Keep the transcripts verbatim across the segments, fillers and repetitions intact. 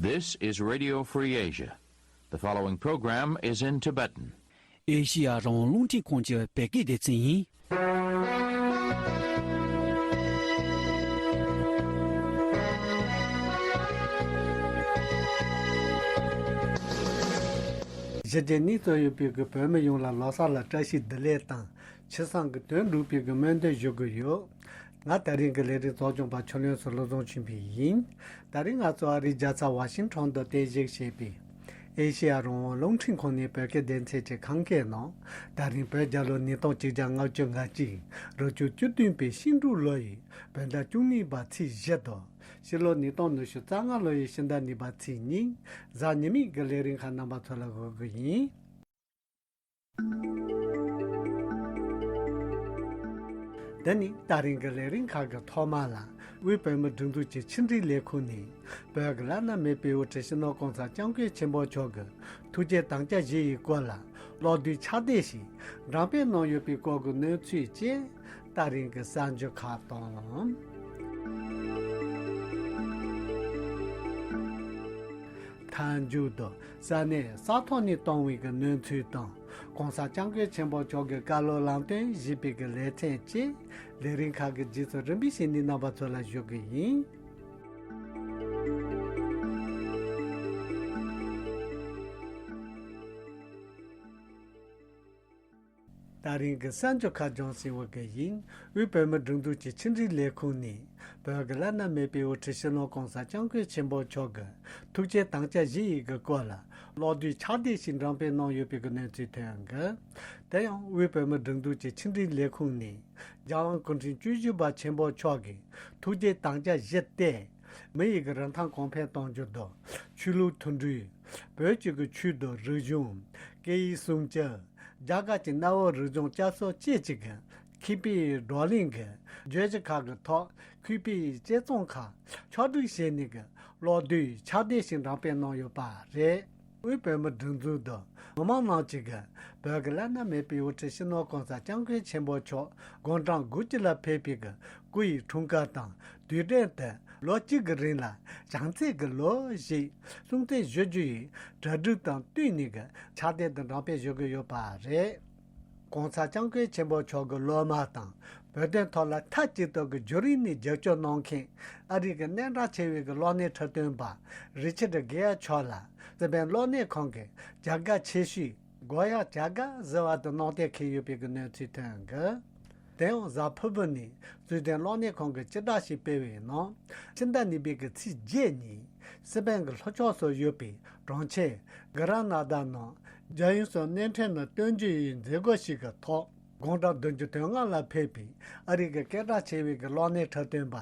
This is Radio Free Asia. The following program is in Tibetan. ཨེ་ཤི་ཡ་རང་དབང་རླུང་འཕྲིན་ཁང་གི་བོད་སྐད་སྡེ་ཚན་ཡིན། གཞི་རྒྱ་གཉིས་སུ་ཡོད་པའི་གི་བོད་མི་ཡོངས་ལ་ལོ་གསར་ལ་བཀྲ་ཤིས་བདེ་ལེགས་དང་། ཆུ་བཟང་གི་དོན་འགྲུབ་པའི་གི་སྨོན་འདུན་ཞུ་གི་ཡོད། ང་ད་རིང་གི་ལས་རིམ་གཙོ་སྐྱོང་པ་ཆོས་གླིང་སོགས་བློ་བཟང་ཆོས་འཕེལ་ཡིན། ད་རིང་ང་ཚོ་ཨ་རིའི་རྒྱལ་ས་ཝ་ཤིང་ཊོན་དུ་རྟེན་གཞི་བྱས་པའི་ཨེ་ཤེ་ཡ་རང་དབང་རླུང་འཕྲིན་ཁང་ནས་བོད་སྐད་སྡེ་ཚན་གྱི་ཁམས་སྐད་ནང་། ད་རིང་བོད་རྒྱལ་ལོ་ཉིས་སྟོང་གཅིག་བརྒྱ་ལྔ་བཅུ་ང་གཅིག་རུ་ཆུ་བཅུ་བདུན་པའི་ཤིང་འབྲུག་ལོ་ཡི་བོད་ཟླ་བཅུ་གཉིས་པ་ཚེས་བཞི་དང་། ཕྱི་ལོ་ཉིས་སྟོང་ཉི་ཤུ་རྩ་ལྔ་ལོ་ཡི་ཕྱི་ཟླ་གཉིས་པ་ཚེས་གཉིས། གཟའ་ཉི་མའི་གི་ལས་རིམ་ཁག་རྣམ་པ་ཚོ་ལ་འགོད་གི་ཡིན། འདི་ནི་ད་རིང་གི་ལས་རིམ་ཁག་གི་ཐོག་མ་ལ། དབུས་བོད་མི་སྒྲིག་འཛུགས་ཀྱི་ཕྱི་འབྲེལ་ལས་ཁུངས་ནས། བོད་ཀྱི་བླ་ན་མེད་པའི་དབུ་ཁྲིད་སྤྱི་ནོར་༸གོང་ས་༸སྐྱབས་མགོན་ཆེན་པོ་མཆོག་གི་ཐུགས་བསྐྱེད་དམ་བཅའ་བཞི་ཡི་སྐོར་ལ། ཀློག་རྒྱུན་ཕྱག་དེབ་ཞིག་འགྲེམས་སྤེལ་གནང་ཡོད་པའི་སྐོར་གྱི་གནས་ཚུལ་བཅས། ད་རིང་གི་གསར་འགྱུར་ཁག་དང་། མཐའ་མཇུག་ཏུ་ས་གནས་ས་ཐོག་ནས་བཏང་བའི་གི་གནས་ཚུལ་དང་། ༸གོང་ས་༸སྐྱབས་མགོན་ཆེན་པོ་མཆོག་གི་བཀའ་སློབ་ལམ་སྟོན་ཞེས་པའི་གི་ལེ་ཚན་བཅས། ལས་རིམ་ཁག་གི་རྗེས་སུ་རིམ་པས་བྱས་ནས་རྣམ་པ་ཚོ་ལ་ཞུ་གི་ཡིན། ད་རིང་གི་གསར་འགྱུར་ཁག་སྦྱང་ཟིན་པ་གི་ཡིན། དབུས་བོད་མི་སྒྲིག་འཛུགས་ཀྱི་ཕྱི་འབྲེལ་ལས་ཁུངས་ནས། བོད་ཀྱི་བླ་ན་མེད་པའི་དབུ་ཁྲིད་སྤྱི་ནོར་༸གོང་ས་༸སྐྱབས་མགོན་ཆེན་པོ་མཆོག་གི་ཐུགས་བསྐྱེད་དམ་བཅའ་བཞི་ཡི་གི་སྐོར་ལ། ཀློག་རྒྱུན་ཕྱག་དེབ་ཞིག་འགྲེམས་སྤེལ་གནང་ཡོད་པའི་གི་གནས་ཚུལ་ཐོན་གི། དེ་ཡང་དབུས་བོད་མི་སྒྲིག་འཛུགས་ཀྱི་ཕྱི་འབྲེལ་ལས་ཁུངས་ནས། རྒྱལ་དབང་སྐུ་ཕྲེང་བཅུ་བཞི་པ་ཆེན་པོ་མཆོག་གི་ཐུགས་བསྐྱེད་དམ་བཅའ་བཞི་སྟེ། མི་ཡི་གི་རིན་ཐང་གོང་འཕེལ་གཏོང་རྒྱུ་དང་། ཆོས་ལུགས་མཐུན་སྒྲིལ། བོད་ཀྱི་གི་ཆོས་དང་རིག་གཞུང་། སྐད་ཡིག་སྲུང་སྐྱོབ། རྒྱ་གར་གྱི་གནའ་བོའི་རིག་གཞུང་བསྐྱར་གསོ་བཅས་ཀྱི་གི་མཁས་པའི་བགྲོ་གླེང་གི་བརྗོད་གཞི་ཁག་གི་ཐོག་མཁས་པའི་དཔྱད་རྩོམ་ཁག་ཕྱོགས་བསྒྲིགས་བྱས་ནས་གི་ཀློག་རྒྱུན་ཕྱག་དེབ་ཞིག་འགྲེམས་སྤེལ་གནང་ཡོད་པ་རེད། དབུས་བོད་མི་སྒྲིག་འཛུགས་དང་མི་མང་རྣམས་ཀྱིས་གི་བོད་ཀྱི་བླ་ན་མེད་པའི་དབུ་ཁྲིད་སྤྱི་ནོར་༸གོང་ས་༸སྐྱབས་མགོན་ཆེན་པོ་མཆོག་དགུང་གྲངས་དགུ་བཅུ་ལ་ཕེབས་པའི་གི་སྐུ་ཡི་འཁྲུངས་སྐར་དང་། དུས་དྲན་དུ་ལོ་གཅིག་གི་རིང་ལ་བྱམས་བརྩེ་གི་ལོ་ཞེས་སྲུང་བརྩི་ཞུ་རྒྱུ་ཡི་གྲ་སྒྲིག་དང་བསྟུན་ནས་གི་ཕྱག་དེབ་འདི་འགྲེམས་སྤེལ་ཞུ་གི་ཡོད་པ་རེད། ༸གོང་ས་༸སྐྱབས་མགོན་ཆེན་པོ་མཆོག་གི་སློབ་མ་དང་བོད་དོན་ཐོག་ལ་མཐའ་གཅིག་ཏུ་གི་བརྒྱུད་རིམ་ནས་རྒྱབ་སྐྱོར་གནང་མཁན་ཨ་རི་གི་གནས་གྲགས་ཆེ་བའི་གི་གློག་བརྙན་འཁྲབ་སྟོན་པ་རི་ཆར་གྷེ་ཡར་མཆོག་ལ་སི་པན་གློག་བརྙན་ཁང་གི་བྱ་དགའ་ཆེ་ཤོས་གོ་ཡ་བྱ་དགའ་ཟེར་བ་དེ་གནང་སྟེ་འཁེལ་ཡོད་པའི་གི་གནས་ཚུལ་ཐོན་གི། དེ་ཡང་གཟའ་ཕུར་བུ་ནས་སུའེ་ཏེན་གློག་བརྙན་ཁང་གིས་སྤྱི་བསྒྲགས་ཤིག་སྤེལ་བའི་ནང་། ཕྱི་ཟླ་གཉིས་པའི་གི་ཚེས་བརྒྱད་ཉིན་སི་པན་གྱི་ལྷོ་ཕྱོགས་སུ་ཡོད་པའི་གྲོང་ཁྱེར་གྷི་ར་ན་ད་ནང་རྒྱལ་ཡོངས་སུ་གནས་འཕྲིན་ནང་སྟོན་རྒྱུ་ཡི་མཛད་སྒོ་ཞིག་གི་ཐོག་དགུང་གྲངས་བདུན་ཅུ་དོན་ལྔ་ལ་ཕེབས་པའི་ཨ་རི་གི་སྐད་གྲགས་ཆེ་བའི་གི་གློག་བརྙན་འཁྲབ་སྟོན་པ་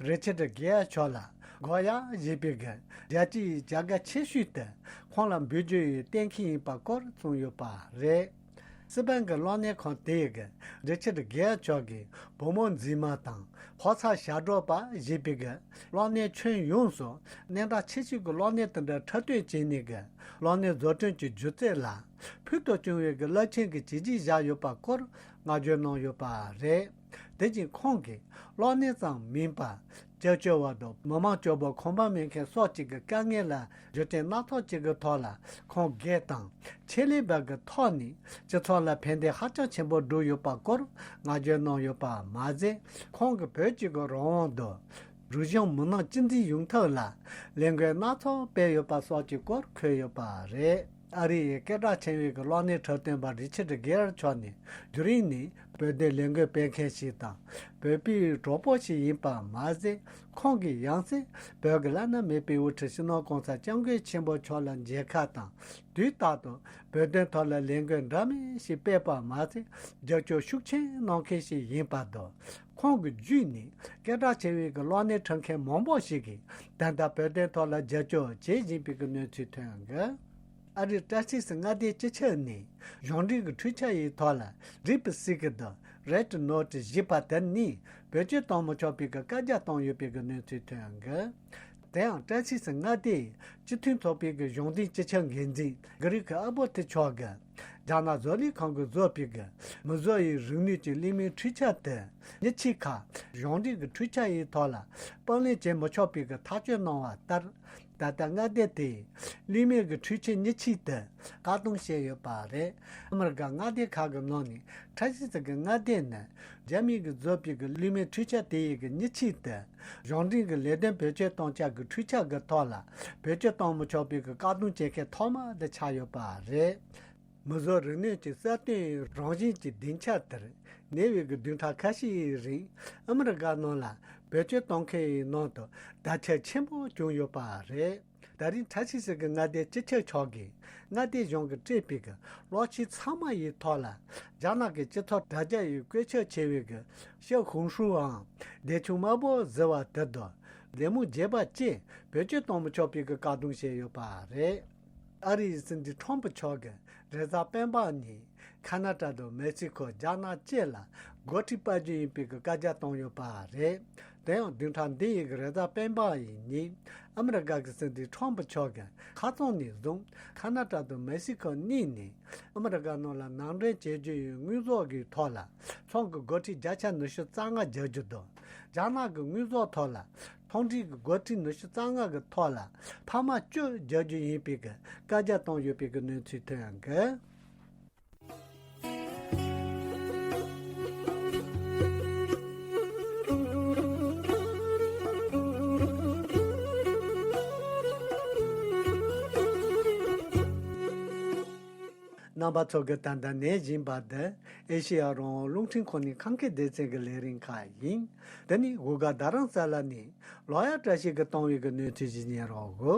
རི་ཆར་གྷེ་ཡར་མཆོག་ལ་གོ་ཡ་ཞེས་པའི་གི་རྒྱལ་སྤྱིའི་བྱ་དགའ་ཆེ་ཤོས་དེ་ཁོང་ལ་འབུལ་རྒྱུ་ཡི་གཏན་འཁེལ་ཡིན་པ་སྐོར་གསུངས་ཡོད་པ་རེད། སི་པན་གྱི་གློག་བརྙན་ཁང་དེ་ཡི་གི་རི་ཆར་གྷེ་ཡར་མཆོག་གི་བུ་མོ་མཛེས་མ་དང་ཕོ་གསར་ཞབས་བྲོ་པ་ཞེས་པའི་གི་གློག་བརྙན་ཁྱོན་ཡོངས་སུ་གནས་གྲགས་ཆེ་ཤོས་ཀྱི་གློག་བརྙན་དེ་འདྲ་འཁྲབ་སྟོན་བྱས་ནས་གི་གློག་བརྙན་བཟོ་སྐྲུན་གྱི་སྒྱུ་རྩལ་ལ་ཕུལ་དུ་བྱུང་བའི་གི་རླབས་ཆེན་གྱི་བྱས་རྗེས་བཞག་ཡོད་པ་སྐོར་བསྔགས་བརྗོད་གནང་ཡོད་པ་རེད། དེ་བཞིན་ཁོང་གིས་གློག་བརྙན་ཙམ་མིན་པར་སྐྱབས་བཅོལ་བ་དང་མི་མང་སྐྱོ་པོ་ཁང་པ་མེད་མཁན་སོགས་ཀྱི་གི་དཀའ་ངལ་ལ་བརྒྱུད་རིམ་སྣ་ཚོགས་ཅིག་གི་ཐོག་ལ་ཁོང་སྒེར་དང་ཆེད་ལས་པ་གི་ཐོག་ནས་སྤྱི་ཚོགས་ལ་ཕན་བདེ་ཧ་ཅང་ཆེན་པོ་བསྒྲུབས་ཡོད་པ་སྐོར་བསྔགས་བརྗོད་གནང་ཡོད་པ་མ་ཟད། ཁོང་གིས་བོད་ཀྱི་གི་རང་དབང་དང་རིག་གཞུང་མི་སྣ་གཅེས་འཛིན་ཡོང་ཐབས་ལ་ལས་འགུལ་སྣ་ཚོགས་སྤེལ་ཡོད་པ་སོགས་ཀྱི་སྐོར་འཁོད་ཡོད་པ་རེད། ཨ་རི་ཡི་སྐད་གྲགས་ཆེ་བའི་གི་གློག་བརྙན་འཁྲབ་སྟོན་པ་རི་ཆར་གྷེ་ཡར་མཆོག་ནི་བརྒྱུད་རིམ་ནས་བོད་དོན་ལས་འགུལ་སྤེལ་མཁན་ཞིག་དང་། བོད་པའི་གྲོགས་པོ་ཞིག་ཡིན་པ་མ་ཟད། ཁོང་གིས་ཡང་སེ་བོད་ཀྱི་བླ་ན་མེད་པའི་དབུ་ཁྲིད་སྤྱི་ནོར་༸གོང་ས་༸སྐྱབས་མགོན་ཆེན་པོ་མཆོག་ལ་མཇལ་ཁ་དང་། དུས་རྟག་ཏུ་བོད་དོན་ཐོག་ལ་ལས་འགུལ་འདྲ་མིན་ཞིག་སྤེལ་པ་མ་ཟད། རྒྱབ་སྐྱོར་ཤུགས་ཆེན་གནང་མཁན་ཞིག་ཡིན་པ་དང་། ཁོང་གི་བརྒྱུད་ནས་སྐད་གྲགས་ཆེ་བའི་གི་གློག་བརྙན་འཁྲབ་མཁན་མང་པོ་ཞིག་གིས་ད་ལྟ་བོད་དོན་ཐོག་ལ་རྒྱབ་སྐྱོར་བྱེད་བཞིན་པའི་གི་གནས་ཚུལ་ཐོན་གི། ཨ་རིའི་ཀྲ་སི་སི་མངའ་སྡེའི་སྤྱི་ཁྱབ་ནས་གཞུང་འབྲེལ་གྱི་འཕྲུལ་ཆས་ཡི་ཐོག་ལ་རིག་པའི་སྲིད་ཀྱི་དང་Red Note ཞེས་པ་དེ་ནི་བེད་སྤྱོད་གཏོང་མི་ཆོག་པའི་གི་བཀའ་རྒྱ་བཏང་ཡོད་པའི་གི་གནས་ཚུལ་ཐོན་གི། དེ་ཡང་ཀྲ་སི་སི་མངའ་སྡེའི་སྤྱི་མཐུན་ཚོགས་པའི་གི་གཞུང་འབྲེལ་སྤྱི་ཁྱབ་འགན་འཛིན་གྷི་རི་ཁི་ཨ་བོ་ཏི་མཆོག་གིས་རྒྱ་ནག་བཟོ་ལས་ཁང་གིས་བཟོས་པའི་གི་མིས་བཟོ་ཡི་རིག་ནུས་ཀྱི་གླེང་མོལ་འཕྲུལ་ཆས་དེ་མི་ཕྱེད་ཀ་གཞུང་འབྲེལ་གྱི་འཕྲུལ་ཆས་ཡི་ཐོག་ལ་དཔང་ལེན་བྱེད་མི་ཆོག་པའི་གི་ཐག་གཅོད་གནང་བ་ལྟར། ད་ལྟ་མངའ་སྡེ་དེས་གླུད་མེད་ཀྱི་འཕྲུལ་ཆས་ཉི་ཤུ་དེ་བཀག་སྡོམ་བྱས་ཡོད་པ་རེད། ཨ་མི་རི་ཀ་མངའ་སྡེ་ཁག་གི་ནང་ནས་ཁྲ་ཆི་སི་ཀི་མངའ་སྡེ་ནི་རྒྱ་མི་གིས་བཟོས་པའི་གི་གླུད་མེད་འཕྲུལ་ཆས་དེ་ཡི་གི་ཉི་ཤུ་དེ་གཞུང་འབྲེལ་གྱི་ལས་དོན་བེད་སྤྱོད་གཏོང་ཆ་གི་འཕྲུལ་ཆས་ཀྱི་ཐོག་ལ་བེད་སྤྱོད་གཏོང་མི་ཆོག་པའི་གི་བཀག་སྡོམ་བྱེད་མཁན་ཐོག་མ་དེ་ཆགས་ཡོད་པ་རེད། མིའུ་ཟོག་རིག་ནུས་ཀྱི་གསར་གཏོད་རང་བཞིན་གྱི་སྡིངས་ཆ་དེར་ཉེ་བའི་གི་བདུན་ཕྲག་ཁ་ཤས་ཡི་རིང་ཨ་མི་རི་ཀ་ནང་ལ་བེད་སྤྱོད་གཏོང་མཁན་ཡི་ནང་དུ་བརྡ་ཁྱབ་ཆེན་པོ་བྱུང་ཡོད་པ་རེད། ད་རིང་ཁྲ་ཆི་སི་ཀི་མངའ་སྡེའི་སྤྱི་ཁྱབ་མཆོག་གིས་མངའ་སྡེའི་གཞུང་གིས་སྤྲད་པའི་གི་གློག་ཆས་ཚང་མ་ཡི་ཐོག་ལ་རྒྱ་ནག་གི་སྤྱི་ཚོགས་དྲ་རྒྱ་ཡི་བཀོལ་སྤྱོད་བྱས་པའི་གི་ཤའུ་ཧུང་ཧྲུའུའམ་བདེ་ཆུང་དམར་པོ་ཟེར་བ་དེ་དང་ལད་མོ་རྒྱས་པ་བཅས་བེད་སྤྱོད་གཏོང་མི་ཆོག་པའི་གི་བཀག་སྡོམ་བྱས་ཡོད་པ་རེད། ཨ་རིའི་སྲིད་འཛིན་ཁྲོམ་ཕུ་མཆོག་གིས་རེས་གཟའ་སྤེན་པ་ཉིན་ཁ་ན་ཏྲ་དང་མེག་སི་ཁོ། རྒྱ་ནག་བཅས་ལ་འགོ་ཁྲིད་སྤར་རྒྱུ་ཡིན་པའི་གི་བཀའ་རྒྱ་བཏང་ཡོད་པ་རེད། དེ་ཡང་བདུན་ཕྲག་འདི་ཡི་གི་རེས་གཟའ་སྤེན་པ་ཡི་ཉིན་ཨ་མི་རི་ཀ་གི་སྲིད་འཛིན་ཁྲོམ་ཕུ་མཆོག་གིས་ཁ་རྩང་ནས་བཟུང་ཁ་ན་ཏྲ་དང་མེག་སི་ཁོ་གཉིས་ནས་ཨ་མི་རི་ཀ་ནང་ལ་ནང་འདྲེན་བྱེད་རྒྱུ་ཡི་དངོས་ཟོག་གི་ཐོག་ལ་ཚོང་གི་སྒོ་ཁྲལ་བརྒྱ་ཆ་ཉི་ཤུ་རྩ་ལྔ་རྒྱག་རྒྱུ་དང་། རྒྱ་ནག་གི་དངོས་ཟོག་ཐོག་ལ་ཚོང་འབྲེལ་གྱི་སྒོ་ཁྲལ་ཉི་ཤུ་རྩ་ལྔ་གི་ཐོག་ལ་འཕར་མ་བཅུ་རྒྱག་རྒྱུ་ཡིན་པའི་གི་བཀའ་རྒྱ་བཏང་ཡོད་པའི་གི་གནས་ཚུལ་ཐོན་ཡོད་གི། རྣམ་པ་ཚོ་གིས་ད་ལྟ་ཉན་བཞིན་པ་འདི་ཨེ་ཤེ་ཡ་རང་དབང་རླུང་འཕྲིན་ཁང་ནས་ཁམས་སྐད་སྡེ་ཚན་གྱི་ལས་རིམ་ཁག་ཡིན། འདི་ནི་འོལ་སྒར་རྡ་རམ་ས་ལ་ནས་ལོ་ཡག་བཀྲ་ཤིས་ཀྱིས་བཏང་བའི་གི་གནས་ཚུལ་ཞིག་ཉན་རོགས་གོ།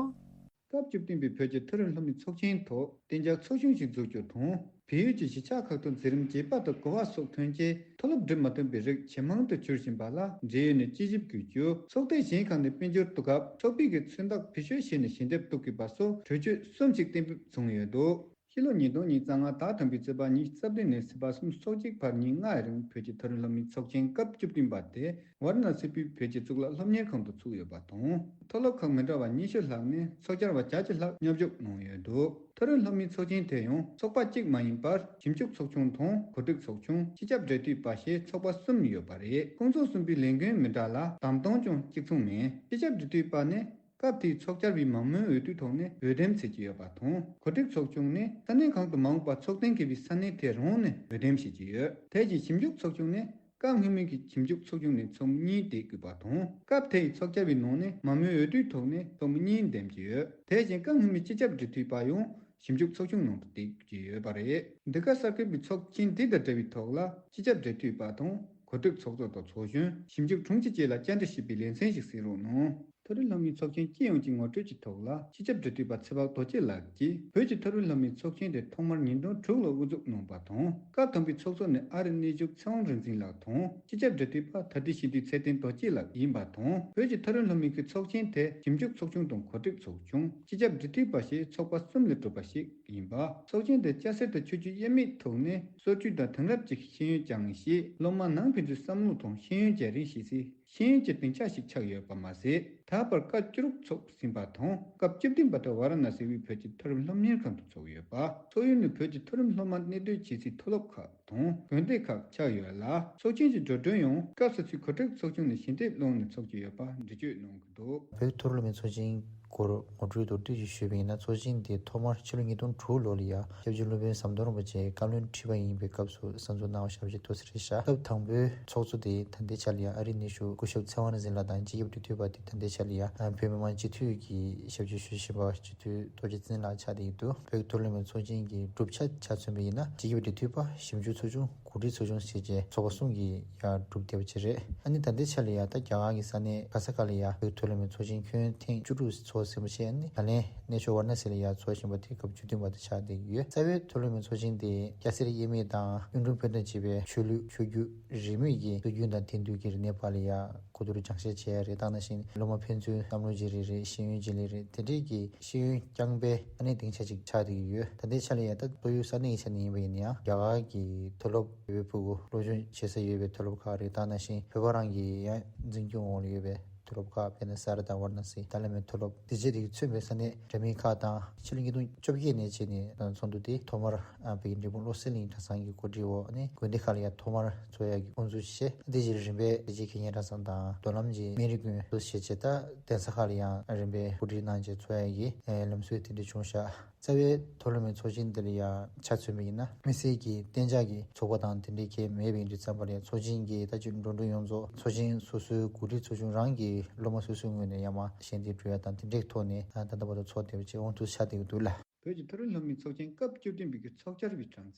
སྐབས་བཅུ་བདུན་པའི་བོད་ཀྱི་མཐོ་རིམ་སློབ་མའི་ཚོགས་ཆེན་ཐོག་གཏན་འཇགས་ཚོགས་ཆུང་ཞིག་འཛུགས་རྒྱུ་དང་། བལ་ཡུལ་གྱི་གཞིས་ཆགས་ཁག་ཏུ་འཛིན་རིམ་བརྒྱད་པ་དང་གོ་བ་སོགས་ཐོན་རྗེས་མཐོ་སློབ་འགྲིམ་མ་ཐུབ་པའི་རིགས་ཇེ་མང་དུ་གྱུར་བཞིན་པ་ལ་འབྲེལ་ཡོད་ནས་དཔྱད་ཞིབ་དགོས་རྒྱུ། ཚོགས་སྡེ་གཞན་ཁག་ནས་དཔལ་འབྱོར་དུས་སྐབས་ཚོགས་པའི་གི་མཚོན་རྟགས་བེད་སྤྱོད་བྱས་ནས་ཞལ་འདེབས་གཏུག་དགོས་པ་སོགས་གྲོས་ཆོད་གསུམ་ཞིག་གཏན་འབེབས་བྱུང་ཡོད་འདུག་ཕྱི་ལོ་ཉིས་སྟོང་ཉི་ཤུ་རྩ་ལྔ་ཟླ་དང་པོའི་ཚེས་པ་ཉི་ཤུ་རྩ་བདུན་ནས་ཚེས་པ་སུམ་ཅུ་སོ་གཅིག་བར་ཉིན་ལྔའི་རིང་བོད་ཀྱི་མཐོ་རིམ་སློབ་མའི་ཚོགས་ཆེན་སྐབས་བཅུ་བདུན་པ་དེ་ཝཱ་ར་ཎ་སི་པའི་བོད་ཀྱི་གཙུག་ལག་སློབ་གཉེར་ཁང་དུ་ཚུགས་ཡོད་པ་དང་། མཐོ་སློབ་ཁག་མི་འདྲ་བ་ཉི་ཤུ་ལྷག་ནས་ཚོགས་བཅར་བ་བརྒྱད་ཅུ་ལྷག་མཉམ་ཞུགས་གནང་ཡོད་འདུག་མཐོ་རིམ་སློབ་མའི་ཚོགས་ཆེན་དེ་ཡང་ཚོགས་པ་གཅིག་མ་ཡིན་པར་ཞིབ་འཇུག་ཚོགས་ཆུང་དང་གོ་སྒྲིག་ཚོགས་ཆུང་། སྤྱི་ཁྱབ་འབྲེལ་མཐུད་པ་ཞེས་ཚོགས་པ་གསུམ་ཡོད་པ་རེད། ཁོང་ཚོ་གསུམ་པོའི་ལས་འགན་མི་འདྲ་ལ་བདམས་སྟངས་ཀྱང་གཅིག་མཚུངས་མིན། སྤྱི་ཁྱབ་འབྲེལ་མཐུད་པ་ནི་སྐབས་དེའི་ཚོགས་བཅར་བའི་མང་མོས་འོས་བསྡུའི་ཐོག་ནས་འོས་འདེམས་བྱེད་ཀྱི་ཡོད་པ་དང་། གོ་སྒྲིག་ཚོགས་ཆུང་ནི་ས་གནས་གང་དུ་མ་འོངས་པར་ཚོགས་གཏན་འཁེལ་བའི་ས་གནས་དེ་རང་ནས་འོས་འདེམས་བྱེད་ཀྱི་ཡོད། དེ་བཞིན་ཞིབ་འཇུག་ཚོགས་ཆུང་ནི་སྐབས་སྔོན་མའི་གི་ཞིབ་འཇུག་ཚོགས་ཆུང་ནས་ཚོགས་མི་གཉིས་འདེམས་དགོས་པ་དང་། སྐབས་དེའི་ཚོགས་བཅར་བའི་ནང་ནས་མང་མོས་འོས་བསྡུའི་ཐོག་ནས་ཚོགས་མི་གཉིས་འདེམས་ཀྱི་ཡོད། དེ་བཞིན་སྐབས་སྔོན་མའི་སྤྱི་ཁྱབ་འབྲེལ་མཐུད་པ་ཡང་ཞིབ་འཇུག་ཚོགས་ཆུང་ནང་དུ་འདེམས་ཀྱི་ཡོད་པ་རེད། འདི་ག་གསར་འཁོད་པའི་ཚོགས་ཆེན་འདི་དང་འབྲེལ་བའི་ཐོག་ལ་སྤྱི་ཁྱབ་འབྲེལ་མཐུད་པ་དང་གོ་སྒྲིག་ཚོགས་གཙོ་དང་ཚོགས་གཞོན། ཞིབ་འཇུག་དྲུང་ཆེ་བཅས་ལ་བཅར་འདྲི་ཞུས་པའི་ལེ་ཚན་ཞིག་གཟིགས་རོགས་གནང་། མཐོ་རིམ་སློབ་མའི་ཚོགས་ཆེན་སྤྱི་ཡོངས་ཀྱི་ངོ་སྤྲོད་ཀྱི་ཐོག་ལ་སྤྱི་ཁྱབ་འབྲེལ་མཐུད་པ་ཚེ་དཔག་རྡོ་རྗེ་ལགས་ཀྱིས་བོད་ཀྱི་མཐོ་རིམ་སློབ་མའི་ཚོགས་ཆེན་དེ་ཐོག་མར་ཉིས་སྟོང་དྲུག་ལོར་དབུ་འཛུགས་གནང་བ་དང་། སྐབས་དང་པོའི་ཚོགས་གཙོ་ནི་ཨ་རིའི་གནས་བཞུགས་ཚེ་དབང་རིག་འཛིན་ལགས་དང་། སྤྱི་ཁྱབ་འབྲེལ་མཐུད་པ་ད་ལྟའི་སྤྱི་འཐུས་ཚེ་བརྟན་རྡོ་རྗེ་ལགས་ཡིན་པ་དང་། བོད་ཀྱི་མཐོ་རིམ་སློབ་མའི་གི་ཚོགས་ཆེན་དེ་ཞིབ་འཇུག་ཚོགས་ཆུང་དང་གོ་སྒྲིག་ཚོགས་ཆུང་། སྤྱི་ཁྱབ་འབྲེལ་མཐུད་པ་ཞེས་ཚོགས་པ་གསུམ་ལས་གྲུབ་པ་ཞིག་ཡིན་པ། ཚོགས་ཆེན་དེ་སྐྱ་སེར་དང་ཆོས་བརྒྱུད་དབྱེར་མེད་ཐོག་ནས་སྲོལ་རྒྱུན་དང་དེང་རབས་ཀྱི་ཤེས་ཡོན་སྦྱང་ཞེས་སློབ་མ་ནང་ཕན་ཚུན་བསམ་བློ་དང་ཤེས་ཡོན་བརྗེ་རེས་བྱེད་སའི་ཤེས་ཡོན་གྱི་སྡིངས་ཆ་ཞིག་ཆགས་ཡོད་པ་མ་ཟད། ད་བར་སྐབས་བཅུ་དྲུག་ཚོགས་ཟིན་པ་དང་། སྐབས་བཅུ་བདུན་པ་དེ་ཝཱ་ར་ཎ་སི་བའི་བོད་ཀྱི་མཐོ་རིམ་སློབ་གཉེར་ཁང་དུ་ཚོགས་ཡོད་པ། ཚོགས་ཡུལ་ནི་བོད་ཀྱི་མཐོ་རིམ་སློབ་མ་གནས་སྡོད་བྱེད་སའི་མཐོ་སློབ་ཁག་དང་དགོན་སྡེ་ཁག་ཆགས་ཡོད་ལ། ཚོགས་ཆེན་གྱི་འགྲོ་གྲོན་ཡང་སྐབས་སོ་སོའི་གོ་སྒྲིག་ཚོགས་ཆུང་ནས་ཞལ་འདེབས་བླངས་ནས་ཚོགས་ཀྱི་ཡོད་པ་འགྲེལ་བརྗོད་གནང་གི་འདུག་བོད་མཐོ་རིམ་སློབ་མའི་ཚོགས་ཆེན་སྐོར་ངོ་སྤྲོད་མདོར་བསྡུས་ཤིག་ཞུས་པ་ཡིན་ན། ཚོགས་ཆེན་དེ་ཐོག་མར་ཕྱི་ལོ་ཉིས་སྟོང་དྲུག་ལོ་ལ་ཡ་སྐྱབས་རྗེ་སློབ་དཔོན་ཟམ་གདོང་རིན་པོ་ཆེ་བཀའ་བློན་ཁྲི་པ་ཡིན་པའི་སྐབས་སུ་གསར་འཛུགས་གནང་བ་ཞབས་ཕྱི་ཐུགས་སུ་རེད་བཞག་སྐབས་དང་པོའི་ཚོགས་གཙོ་དེ་ད་ལྟའི་ཆ་ལ་ཡ་ཨ་རིའི་གནས་བཞུགས་སྐུ་ཞབས་ཚེ་དབང་རིག་འཛིན་ལགས་དང་། སྤྱི་ཁྱབ་འབྲེལ་མཐུད་པ་དེ་ད་ལྟའི་ཆ་ལ་ཡ་བོད་མི་མང་སྤྱི་འཐུས་ཀྱི་ཞབས་ཕྱི་ཞུ་བཞིན་པ་སྤྱི་འཐུས་རྡོ་རྗེ་བཙུན་ལགས་ཆགས་བསྡད་ཀྱི་འདུག་བོད་ཀྱི་མཐོ་རིམ་སློབ་མའི་ཚོགས་ཆེན་གྱི་གྲུབ་ཆ་ཆ་མཚོན་པ་ཡིན་ན། སྤྱི་ཁྱབ་འབྲེལ་མཐུད་པ། ཞིབ་འཇུག་ཚོགས་ཆུང་། གོ་སྒྲིག་ཚོགས་ཆུང་ཞེས་བྱས་ཚོགས་པ་གསུམ་གྱིས་ཡར་གྲུབ་བསྡད་པ་ཅིག་རེད། ཨ་ནི་ད་ལྟའི་ཆ་ལ་ཡ་ད་རྒྱ་གར་གྱི་ས་གནས་ག་ས་ག་ལ་ཡ་བོད་མཐོ་རིམ་སློབ་མའི་ཚོགས་ཆེན་ཁྱོན་ཐེངས་བཅུ་དྲུག་ཚོགས་ཟིན་པ་བྱས། ཨ་ནི་ད་ལན་གནས་མཆོག་ཝཱ་ར་ཎ་སི་ལ་ཡ་ཚོགས་བཞིན་པ་དེ་སྐབས་བཅུ་བདུན་པ་དེ་ཆགས་བསྡད་ཀྱི་ཡོད། རྩ་བའི་མཐོ་རིམ་སློབ་མའི་ཚོགས་ཆེན་དེ་སྐྱ་སེར་དབྱེར་མེད་དང་གཡུང་དྲུང་བོན་དང་བཅས་པའི་ཆོས་ལུགས་ཆོས་བརྒྱུད་རིས་མེད་ཀྱི་སྲོལ་རྒྱུན་དང་དེང་དུས་ཀྱི་རིག་གནས་བར་ལ་ཡ་གོ་བསྡུར་སྦྱང་བཤད་བྱས་རེད། ད་ནང་བཞིན་སློབ་མ་ཕན་ཚུན་བསམ་བློ་བརྗེ་རེས་རེད། ཤེས་ཡོན་བརྗེ་ལེན་རེད། དེ་འདྲའི་གི་ཤེས་ཡོན་རྐྱང་པའི་ས་གནས་སྡིངས་ཆ་ཅིག་ཆགས་བསྡད་ཀྱི་ཡོད། ད་ལྟའི་ཆ་ལ་ཡ་ད་ཏོག་དབྱིབས་ས་གནས་ཀྱི་ཆ་ནས་ཡིན་པ་ཡིན་ན་ཡང་རྒྱ་གར་གྱི་མཐོ་སློབ་བོད་པའི་ཕྲུ་གུ་སློབ་སྦྱོང་བྱེད་ས་ཡོད་པའི་མཐོ་སློབ་ཁག་རེད། ད་ནང་བཞིན་བོད་པ་རང་གི་ཡང་འཛིན་སྐྱོང་འོག་ལ་ཡོད་པའི་ མཐོ་སློབ་ཁག་དཔེར་ན་ས་ར་དང་ཝཱ་ར་ཎ་སི། ཏཱ་ལའི་བླ་མའི་མཐོ་སློབ་དེ་བཅས་དེ་མཚོན་པའི་ས་གནས་འདྲ་མིན་ཁག་དང་། ཕྱི་ལོ་ཉིས་སྟོང་བཅོ་བརྒྱད་ནས་བྱས་ནས་ཚོགས་འདུ་དེ་ཐོག་མར་ཨ་བོད་ཀྱི་འབྲས་སྤུངས་བློ་གསལ་གླིང་གྲྭ་ཚང་གི་གོ་སྒྲིག་འོག་ནས་དགོན་སྡེ་ཁག་ལ་ཡང་ཐོག་མར་ཚོགས་ཡག་གི་དབུ་འཛུགས་བྱས། དེ་བཞིན་རིམ་པས་རྒྱལ་སྤྱིའི་མཁས་སྙན་གྲྭ་ཚང་དང་མདོ་ལམ་གྱི་སྨན་རི་དགོན་དུ་བྱས་བྱས། ད་གདན་ས་ཁག་ལ་ཡང་རིམ་པས་གོ་སྒྲིག་གནང་བྱས་ཚོགས་ཡག་གི་ལམ་སྲོལ་དེ་འདྲ་བྱུང་ཤག་རྩ་བའི་མཐོ་སློབ་མའི་ཚོགས་ཆེན་འདི་ལ་ཡང་ཆ་མཚོན་པ་ཡིན་ན། དམིགས་བསལ་གྱི་གཏན་འཇགས་ཀྱི་ཚོགས་པ་དང་དེ་འདྲའི་གང་མེད་པའི་དུས་ཙམ་པ་ལ་ཡང་ཚོགས་ཆེན་གྱི་ད་ཅིག་འགྲོ་གྲོན་ཡོངས་རྫོགས་ཚོགས་ཆེན་སོ་སོའི་གོ་སྒྲིག་ཚོགས་ཆུང་རང་གི་སློབ་མ་སོ་སོའི་ངོས་ནས་ཡར་མར་ཞལ་འདེབས་སྤྲོད་ཡ་དང་དེ་འདྲའི་ཐོག་ནས་ད་ལྟ་བར་དུ་ཚོགས་བསྡད་པ་བཅས་དབང་དུ་ཆགས་བསྡད་ཀྱི་འདུག་ལ། བོད་ཀྱི་མཐོ་རིམ་སློབ་མའི་ཚོགས་ཆེན་སྐབས་བཅུ་བདུན་པའི་གི་ཚོགས་བཅར་བའི་གྲངས་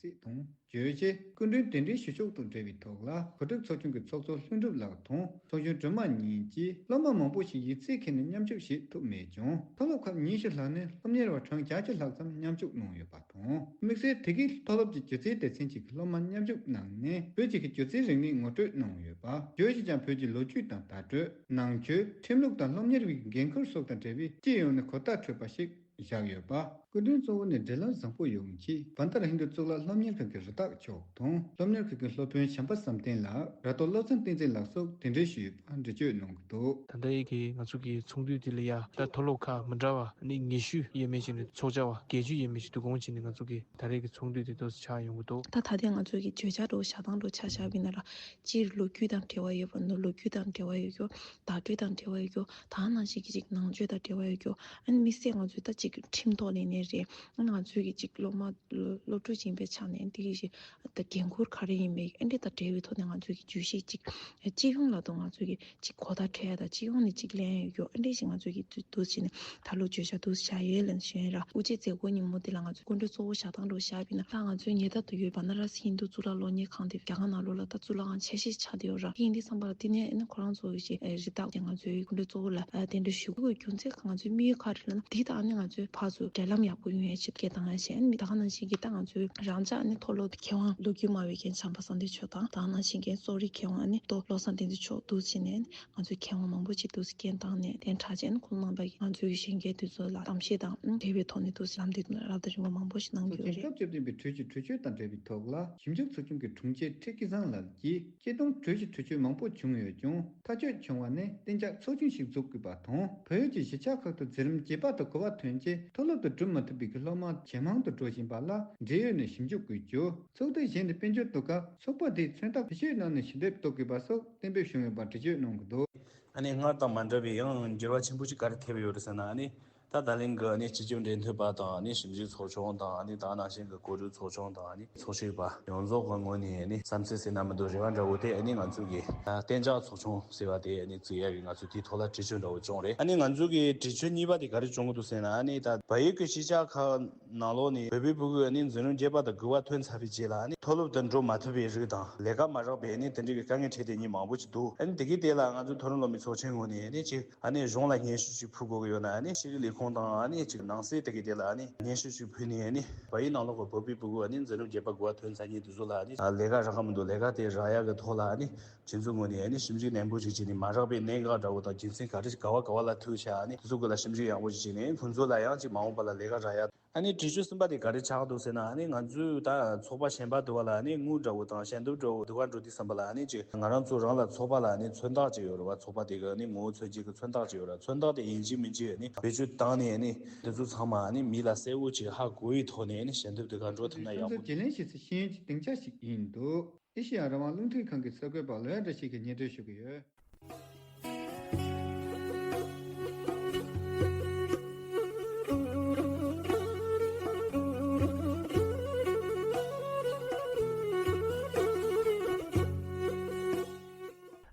ཚད་དང་། བརྗོད་བྱའི་སྐུ་མགྲོན་གདན་འདྲེན་ཞུ་ཕྱོགས་དང་འབྲེལ་བའི་ཐོག་ལ། གོ་སྒྲིག་ཚོགས་ཆུང་གི་ཚོགས་གཙོ་ལྷུན་གྲུབ་ལགས་དང་ཚོགས་གཞོན་སྒྲོལ་མ་གཉིས་ཀྱིས་སློབ་མ་མང་པོ་ཞིག་ཡིག་ཚད་འཁྱེར་ནས་མཉམ་ཞུགས་བྱེད་ཐུབ་མེད་ཀྱང་། མཐོ་སློབ་ཁག་ཉི་ཤུ་ལྷག་ནས་སློབ་གཉེར་བ་གྲངས་བརྒྱད་ཅུ་ལྷག་ཙམ་མཉམ་ཞུགས་གནང་ཡོད་པ་དང་། དམིགས་བསལ་དེ་གའི་མཐོ་སློབ་ཀྱི་སྒྱུ་རྩལ་སྡེ་ཚན་གཅིག་གི་སློབ་མ་མཉམ་ཞུགས་གནང་ནས་བོད་ཀྱི་སྒྱུ་རྩལ་རིག་གནས་ངོ་སྤྲོད་གནང་ཡོད་པ། བརྗོད་བྱས་ཀྱང་བོད་ཀྱི་ལོ་རྒྱུས་དང་བརྡ་སྤྲོད། ནང་ཆོས། ཁྲིམས་ལུགས་དང་སློབ་གཉེར་བའི་འགན་ཁུར་སོགས་དང་འབྲེལ་བའི་སྤྱི་ཡོངས་ནས་གོ་བརྡ་འཕྲོད་པ་ཞིག་བཞག་ཡོད་པ། སྐུ་མགྲོན་གཙོ་བོ་ནས་འབྲེལ་ལམ་བཟང་པོ་ཡོང་ཆེད་བན་དྷ་ར་ཧིན་རྡུ་གཙུག་ལག་སློབ་གཉེར་ཁང་གི་རི་དྭགས་མཆོག་དང་སློབ་གཉེར་ཁང་གི་སློབ་དཔོན་བྱམས་པ་བསམ་གཏན་ལགས། ར་ཏོ་བློ་བཟང་བསྟན་འཛིན་ལགས་སོགས་གདན་འདྲེན་ཞུས་ཡོད་པ་འགྲེལ་བརྗོད་གནང་གི་འདུག་ད་ལྟའི་གི་ང་ཚོ་གི་ཚོགས་འདུ་དེ་ལ་ཡ་ད་མཐོ་སློབ་ཁག་མི་འདྲ་བ་ནི་ཉི་ཤུ་ཡས་མས་ཅིག་ནས་ཚོགས་བཅར་བ་ནི་བརྒྱད་ཅུ་ཡས་མས་ཅིག་འདུ་འགོང་བྱས་ནས་ང་ཚོ་གི་ད་རེས་ཀྱི་ཚོགས་འདུ་དེ་ཏོག་ཙམ་ཆགས་ཡོང་གི་འདུག་ད་ད་ལྟའི་ང་ཚོ་གི་བརྗོད་བྱ་འདྲ་བོ་བཞག་སྟངས་འདྲ་བོ་ཆ་བཞག་པ་ཡིན་ན་ར། སྤྱིར་ལོ་རྒྱུས་དང་འབྲེལ་བ་ཡོད་པ་ནོ། ལོ་རྒྱུས་དང་འབྲེལ་བ་ཡོད་རྒྱུ། བརྡ་སྤྲོད་དང་འབྲེལ་བ་ཡོད་རྒྱུ། ད་ནང་བཞིན་གྱི་ཅིག་ནང་ཆོས་དང་འབྲེལ་བ་ཡོད་རྒྱུ། ཨ་ནི་དམིགས་བསལ་ང་ཚོའི་ད་ཅིག་ཁྲིམས་ཐོག་ལ་ནས་རེད། ཨ་ནི་ང་ཚོའི་གི་ཅིག་སློབ་མ་སློབ་སློབ་ཕྲུག་ཡིན་པའི་ཆ་ནས་འདི་གི་ཞིག་ད་འགན་ཁུར་ག་རེ་ཡིན་པའི་ཨ་འདྲས་དང་འབྲེལ་བའི་ཐོག་ནས་ང་ཚོའི་གི་བརྗོད་གཞི་ཅིག་སྤྱི་ཡོངས་ལ་དང་ང་ཚོའི་གི་ཅིག་གོ་བརྡ་འཕྲོད་ཡ་དང་སྤྱི་ཡོངས་ནས་ཅིག་ལེན་ཡ་ཡོད་རྒྱུ། ཨ་འདྲས་ཞིག་ང་ཚོའི་གི་འདུག་བྱས་ནས་ད་ལོ་བརྗོད་བྱ་འདུག་བྱ་ཡོད་ལ་ཞུ་ཡ་ར། དབུ་འབྱེད་མཛད་སྒོ་ཉིན་མོ་དེ་ལ་ང་ཚོའི་སྐུ་མགྲོན་གཙོ་བོ་བཞག་སྟངས་འདྲ་བོ་བཞག་པ་ཡིན་ན། ད་ང་ཚོའི་ཉེ་འདབས་དུ་ཡོད་བ་ན་ར་སི་ཧིན་དུ་གཙུག་ལག་སློབ་གཉེར་ཁང་དེ་རྒྱ་གར་ནང་ལོགས་ལ་ད་གཙུག་ལག་ཁང་ཆེ་ཤོས་ཆགས་བསྡད་ཡོད་ར། ཡིན་དུས་ཙམ་པ་ལ་དེ་ནས་ཨ་ནི་ཁོ་རང་ཚོ་གི་ཅིག་རི་དྭགས་དེ་ང་ཚོའི་སྐུ་མགྲོན་གཙོ་བོ་ལ་ཨ་གདན་འདྲེན་ཞུ་དགོས་རྒྱུ་མཚན་ང་ཚོའི་དམིགས་ཡུལ་ག་རེ་ལབ་ན། དེ་དང་ཨ་ནི་ང་ཚོའི་ཕར་ཚུར་འབྲེལ་ལམ་ཡག་པོ་ཡོང་ཡ་ཆེད་སྐད་བཏང་ཡ་བྱས། ཨ་ནི་ད་ག་ནང་བཞིན་གྱི་ད་ང་ཚོའི་རང་ཅག་ཨ་ནི་མཐོ་སློབ་མཁས་དབང་ལོ་རྒྱུས་སྨྲ་བའི་མཁན་བྱམས་པ་བསམ་གཏན་མཆོག་དང་། ད་ག་ནང་བཞིན་གྱི་གསོ་རིག་མཁས་དབང་ཨ་ནི་རྡོ་བློ་བཟང་བསྟན་འཛིན་མཆོག་འདུག་བྱས་ནས་ཨ་ནི་ང་ཚོའི་མཁས་དབང་མང་པོ་ཅིག་འདུག་སེ་སྐད་བཏང་ནས་གདན་དྲངས་བྱས། ཨ་ནི་ཁོང་རྣམ་པ་གིས་ང་ཚོའི་གཞོན་སྐྱེས་དེ་ཚོ་ལ་གཏམ་བཤད་དང་འབྲེལ་བའི་ཐོག་ནས་འདུག་སེ་ལམ་སྟོན་རབ་དང་རིམ་པ་མང་པོ་ཞིག་གནང་གི་ཡོད་རེད། ཚོགས་ཆེན་སྐབས་བཅུ་བདུན་པའི་གྲོས་ཀྱི་གྲོས་ཆོད་དང་འབྲེལ་བའི་ཐོག་ལ་ཞིབ་འཇུག་ཚོགས་ཆུང་གི་དྲུང་ཆེ་ཁྲི་སྐལ་བཟང་ལགས་ཀྱིས། སྤྱིར་བཏང་གྲོས་ཀྱི་གྲོས་ཆོད་མང་པོ་བྱུང་ཡོད་ཀྱང་ཐག་གཅོད་བྱུང་བ་ནི་གཏན་འཇགས་ཚོགས་ཆུང་ཞིག་འཛུགས་དགོས་པ་དང་། བལ་ཡུལ་གྱི་གཞིས་ཆགས་ཁག་ཏུ་འཛིན་རིམ་བརྒྱད་པ་དང་དགུ་པ་ཐོན་རྗེས་མཐོ་སློབ་ཏུ་འགྲོ་མ་ཐུབ་པའི་སློབ་མ་ཇེ་མང་དུ་འགྲོ་བཞིན་པ་ལ་འབྲེལ་ཡོད་ནས་ཞིབ་འཇུག་དགོས་རྒྱུ། ཚོགས་སྡེ་གཞན་ནས་དཔལ་འབྱོར་དུ་ཁ་ཚོགས་པ་དེའི་མཚོན་རྟགས་བེད་སྤྱོད་གནང་ནས་ཞལ་འདེབས་གཏོང་དགོས་པ་སོགས་གཏན་འབེབས་བྱུང་ཡོད་པ་འགྲེལ་བརྗོད་གནང་གི་འདུག་ཨ་ནི་སྔར་དང་མ་འདྲ་བའི་ཡང་འགྱུར་བ་ཆེན་པོ་ཞིག་ག་རེ་ཐེབས་ཡོད་རེད་ཟེར་ན། ཨ་ནི་ད་ད་ལན་གྱི་ཨ་ནི་སྤྱི་ཁྱབ་འབྲེལ་མཐུད་པ་དང་། ཨ་ནི་ཞིབ་འཇུག་ཚོགས་ཆུང་དང་། ཨ་ནི་ད་ནང་བཞིན་གྱི་གོ་སྒྲིག་ཚོགས་ཆུང་དང་། ཨ་ནི་ཚོགས་ཞུགས་པ་ཡོངས་རྫོགས་ཀྱི་ངོས་ནས་ཨ་ནི་བསམ་ཚུལ་ཟེར་ན་མི་འདུག་རེ་བ་འདྲ་བོ་དེ་ཨ་ནི་ང་ཚོ་གི་ད་གཏན་འཇགས་ཚོགས་ཆུང་ཟེར་བ་དེ་ཨ་ནི་བཙུགས་ཡ་གི་ང་ཚོ་དེའི་ཐོག་ལ་གྲོས་ཆོད་འདྲ་བོ་བྱུང་རེད། ཨ་ནི་ང་ཚོ་གི་གྲོས་ཆོད་གཉིས་པ་དེ་ག་རེ་བྱུང་གི་འདུག་ཟེར་ན། ཨ་ནི་ད་བལ་ཡུལ་གྱི་གཞིས་ཆགས་ཁག་ནང་ལོགས་ནས་བོད་པའི་ཕྲུ་གུ་ཨ་ནི་འཛིན་རིམ་བརྒྱད་པ་དང་དགུ་པ་ཐོན་ཚར་བའི་རྗེས་ལ། ཨ་ནི་མཐོ་སློབ་ཏུ་འགྲོ་མ་ཐུབ་པའི་རིགས་དང་། ལས་ཀ་མ་རག་པའི་ཨ་ནི་དེ་འདྲའི་གི་དཀའ་ངལ་འཕྲད་བསྡད་མཁན་མང་པོ་ཅིག་འདུག་ཨ་ནི་དེ་གའི་ཐད་ལ་ང་ཚོ་མཐོ་རིམ་སློབ་མའི་ཚོགས་ཆེན་ངོས་ནས་ཨ་ནི་ཅིག་ཨ་ནི་གཞུང་ལ་སྙན་ཞུ་ཅིག་ཕུལ་དགོས་ཀྱི་ཡོད་ན། ཨ་ནི་ཤེས་རིག་ལས་ཁུངས་དང་། ཨ་ནི་ཅིག་ནང་སྲིད་དེ་གའི་ཐད་ལ་ཨ་ནི་སྙན་ཞུ་ཅིག་ཕུལ་ནས། ཨ་ནི་བལ་ཡུལ་ནང་ལོགས་ཀྱི་བོད་པའི་ཕྲུ་གུ་ཨ་ནི་འཛིན་རིམ་བརྒྱད་པ་དགུ་པ་ཐོན་ཚར་མཁན་དེ་ཚོ་ལ་ཨ་ནི་ལས་ཀ་རག་གི་མི་འདུག་ལས་ཀ་དེ་རག་ཡག་གི་ཐོག་ལ་ཨ་ནི་ཁྱེད་ཚོའི་ངོས་ནས་ཨ་ནི་ཞིབ་འཇུག་ནན་པོ་ཞིག་བྱས་ནས། མ་རག་པའི་གནད་འགག་འདྲ་བོ་དང་རྒྱུ་མཚན་ག་རེ་ག་བ་ག་བ་ལ་ཐུག་བྱས། ཨ་ནི་དེ་ཚོ་སྐོར་ལ་ཞིབ་འཇུག་ཡག་པོ་ཞིག་བྱས་ནས་ཁོང་ཚོ་ལ་ཡང་ཅིག་མ་འོངས་པ་ལ་ལས་ཀ་རག་ཡག་ཨ་ནི་གྲོས་ཆོད་གསུམ་པ་དེ་ག་རེ་ཆགས་འདུག་ཟེར་ན། ཨ་ནི་ང་ཚོས་ད་ཚོགས་པ་གཞན་པ་དེ་བ་ལ་ཨ་ནི་དངུལ་འདྲ་བོ་དང་ཞལ་འདེབས་འདྲ་བོ་དེ་བ་འགྲོ་དུས་ཙམ་པ་ལ། ཨ་ནི་ཅིག་ང་རང་ཚོ་རང་ལ་ཚོགས་པ་ལ་ཨ་ནི་མཚོན་རྟགས་ཅིག་ཡོད་རེད་བ། ཚོགས་པ་དེ་གི་ཨ་ནི་ངོ་བོ་མཚོན་བྱེད་ཀྱི་མཚོན་རྟགས་ཅིག་ཡོད་རེད། མཚོན་རྟགས་དེ་ཡིན་གཅིག་མིན་གཅིག་ཨ་ནི་བེད་སྤྱོད་བཏང་ནས། ཨ་ནི་དེ་ཚོ་ཚང་མ་ཨ་ནི་མི་ལ་གསལ་བོ་ཅིག་ཧ་གོ་བའི་ཐོག་ནས་ཨ་ནི་ཞལ་འདེབས་དེ་ག་འགྲོ་ཐུབ་ན་ཡག་པོ། བརྗེ་ལེན་བྱེད་སའི་ཤེས་ཡོན་གྱི་སྡིངས་ཆ་ཞིག་ཡིན་འདུག་ཨེ་ཤེ་ཡ་རང་དབང་རླུང་འཕྲིན་ཁང་གི་གསར་འགོད་པ་ལོ་ཡ་བཀྲ་ཤིས་ཀྱིས་སྙན་སྒྲོན་ཞུ་གི་ཡོད།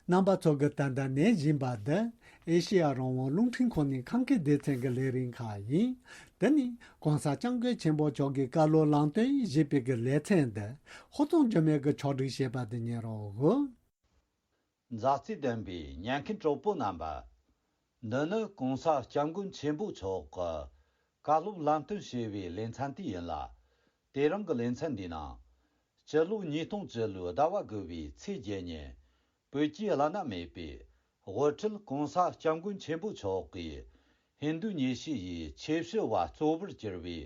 རྣམ་པ་ཚོ་གིས་ད་ལྟ་ཉན་བཞིན་པ་འདི་ཨེ་ཤེ་ཡ་རང་དབང་རླུང་འཕྲིན་ཁང་ནས་ཁམས་སྐད་སྡེ་ཚན་གྱི་ལས་རིམ་ཁག་ཡིན། འདི་ནི་༸གོང་ས་༸སྐྱབས་མགོན་ཆེན་པོ་མཆོག་གིས་བཀའ་སློབ་ལམ་སྟོན་ཞེས་པའི་གི་ལེ་ཚན་འདི་ཧོར་ཙོང་འགྱུར་མེད་ཀྱིས་ཕྱོགས་སྒྲིག་བྱས་པ་དེ་ཉན་རོགས་ཞུ། མཛའ་བརྩེ་ལྡན་པའི་ཉན་མཁན་གྲོགས་པོ་རྣམ་པ། འདི་ནི་༸གོང་ས་༸སྐྱབས་མགོན་ཆེན་པོ་མཆོག་གིས་བཀའ་སློབ་ལམ་སྟོན་ཞེས་པའི་ལེ་ཚན་དེ་ཡིན་ལ། དེ་རིང་གི་ལེ་ཚན་འདིའི་ནང་། སྤྱི་ལོ་ཉིས་སྟོང་བཅུ་ལོའི་ཟླ་བ་དགུ་བའི་ཚེས་བརྒྱད་ཉིན། བོད་ཀྱི་བླ་ན་མེད་པའི་དབུ་ཁྲིད་༸གོང་ས་༸སྐྱབས་མགོན་ཆེན་པོ་མཆོག་གིས་ཧིན་རྡུ་ཉི་ཤུ་ཡི་ཆོས་སྤྱི་བ་གཙོ་བོར་གྱུར་བའི་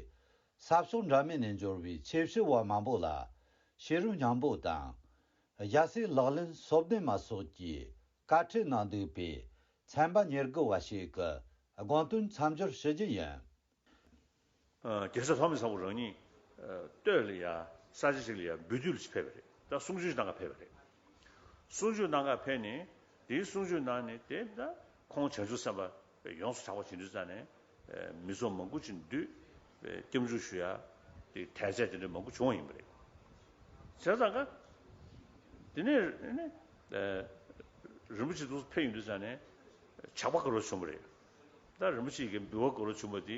ས་ཕྱོགས་འདྲ་མིན་ནས་འབྱོར་བའི་ཆོས་སྤྱི་བ་མང་པོ་ལ་ཕྱི་རོལ་སྙིང་པོ་དང་། རྒྱལ་སྲས་ལག་ལེན་སོ་བདུན་མ་སོགས་ཀྱི་བཀའ་ཁྲིད་གནང་འདུག་པས། ཚན་པ་ཉེར་དགུ་བ་ཞིག་གིས་དགོངས་དོན་མཚམས་སྦྱོར་ཞུ་རྒྱུ་ཡིན། རྒྱལ་སྲས་ཐོགས་མེད་བཟང་པོ་རང་ཉིད་སྟོད་ལ་ཡ་ས་ཆ་ཞིག་ལ་ཡ་འབུལ་སྡུད་ལ་ཕེབས་པ་རེད། ད་གསུང་ཆོས་གནང་ག་ཕེབས་པ་རེད། གསུང་ཆོས་གནང་ག་ཕེབས་ནས་དེའི་གསུང་ཆོས་གནང་ནས་དེ་ད་ཁོང་བྱང་ཆུབ་སེམས་དཔའ་ཡོངས་སུ་གྲགས་པ་བྱེད་དུས་ཙ་ནས་མི་ཚོགས་མང་པོ་ཅིག་འདུས་སྐྱབས་འཇུག་ཞུ་ཡ་དེ་དད་ཚད་དེ་འདྲ་མང་པོ་བྱུང་བ་ཡིན་པ་རེད། བྱས་ཙང་ཀ་དེ་ནས་ནི་རིན་པོ་ཆེ་འདུག་ཕེབས་ཡོང་དུས་ཙ་ནས་ཇག་པ་དགའ་རབ་བྱུང་བ་རེད། ད་རིན་པོ་ཆེ་གི་འབུལ་བ་དགའ་རབ་བྱུང་བ་དེ་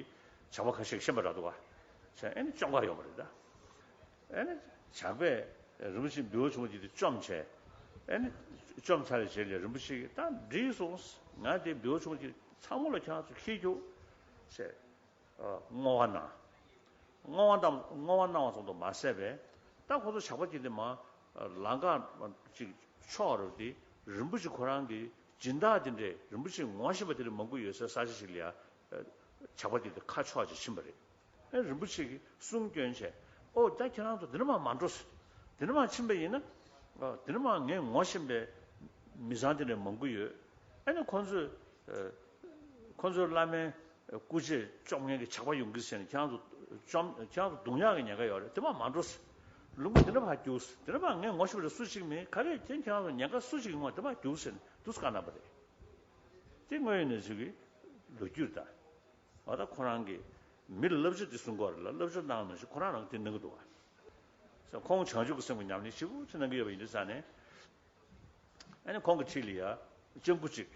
ཇག་པ་ཁ་ཤས་ཤེས་པ་འདྲ་འདུག་བ། བྱས་ཨེ་ནི་བཅོམ་ག་ཡོང་བ་རེད་ད། ཨེ་ནི་ཇག་པས་རིན་པོ་ཆེ་འབུལ་བ་བྱུང་བ་དེ་བཅོམ་བྱས། ཨེ་ནི་བཅོམ་ཚར་བའི་རྗེས་ལ་རིན་པོ་ཆེ་གིས་ད་འགྲིག་སོང་། ང་དེ་འབུལ་བ་བྱུང་བ་དེ་ཚང་མ་ལ་ཁྱེད་རང་ཚོ་ཁྱེར་རྒྱུགས་བྱས། བསྔོ་བ་གནང་། བསྔོ་བ་གནང་བསྔོ་བ་གནང་བ་ཙམ་དུ་མ་ཟད་པས། ད་ཁོ་ཚོ་ཇག་པ་དེ་དེ་མ་ལམ་ཁ་ཅིག་ཕྱོགས་རུ་དེ་རིན་པོ་ཆེ་ཁོ་རང་གི་སྦྱིན་བདག་དེ་འདྲས་རིན་པོ་ཆེ་ངོ་ཤེས་པ་དེ་འདྲ་མང་པོ་ཡོད་སའི་ས་ཆ་ཞིག་ལ་ཡ། ཇག་པ་དེ་དེ་ཁ་ཕྱོགས་ཅིག་ཕྱིན་པ་རེད། ཨེ་རིན་པོ་ཆེ་གིས་གསུང་བསྐྱོན་བྱས། ཨོ་ད་ཁྱེད་རང་ཚོ་དེ་འདྲ་མ་མ་འགྲོ་ཟེར། དེ་འདྲ་མ་ཕྱིན་པ་ཡིན་ན། ཨ་དེ་འདྲ་མ་ངས་ངོ་ཤེས་པའི་མི་ཚང་དེ་འདྲ་མང་པོ་ཡོད། ཨེ་ནི་ཁོང་ཚོས། ཁོ་ཚོའི་བླ་མའི་སྐུ་རྗེས་བཅོམ་མཁན་གྱི་ཇག་པ་ཡོང་གི་ཟེར་ནས་ཁྱེད་རང་ཚོ་བཅོམ་ཁྱེད་རང་ཚོ་རྡུང་ཡག་གི་ཉེན་ཁ་ཡོད་རེད། དེ་མ་མ་འགྲོ་ཟེར། ལུང་པ་དེ་འདྲ་ཕར་རྒྱུགས་ཟེར། དེ་འདྲ་མ་ངས་ངོ་ཤེས་པ་རེད། སུ་གཅིག་མིན་ག་གེ་ཁྱེད་ཁྱེད་རང་ཚོ་ཉེན་ཁ་སུ་གཅིག་ཡོང་བ་དེ་མ་རྒྱུགས་ཟེར་ནས་དུས་སུ་བཀའ་གནང་པ་རེད། དེ་དངོས་ཡོད་གནས་ཚུལ་གྱི་ལོ་རྒྱུས་རེད་ད། འོ་ད་ཁོ་རང་གིས་མི་ལ་བསླབ་བྱ་དེ་གསུང་གི་ཡོད་རེད་ལ། བསླབ་བྱ་གནང་ནང་བཞིན་ཁོ་རང་རང་དེ་གནང་གི་འདུག་བ། ཁོང་བྱང་ཆུབ་ཀྱི་སེམས་ཀྱི་ཉམས་ལེན་ཞེ་པོ་ཅིག་གནང་གི་ཡོད་པ་ཡིན་དུས་ཙང་ནས། ཨ་ནི་ཁོང་གི་འཁྲིས་ལ་ཡ་སྤྱང་ཀི་གཅིག་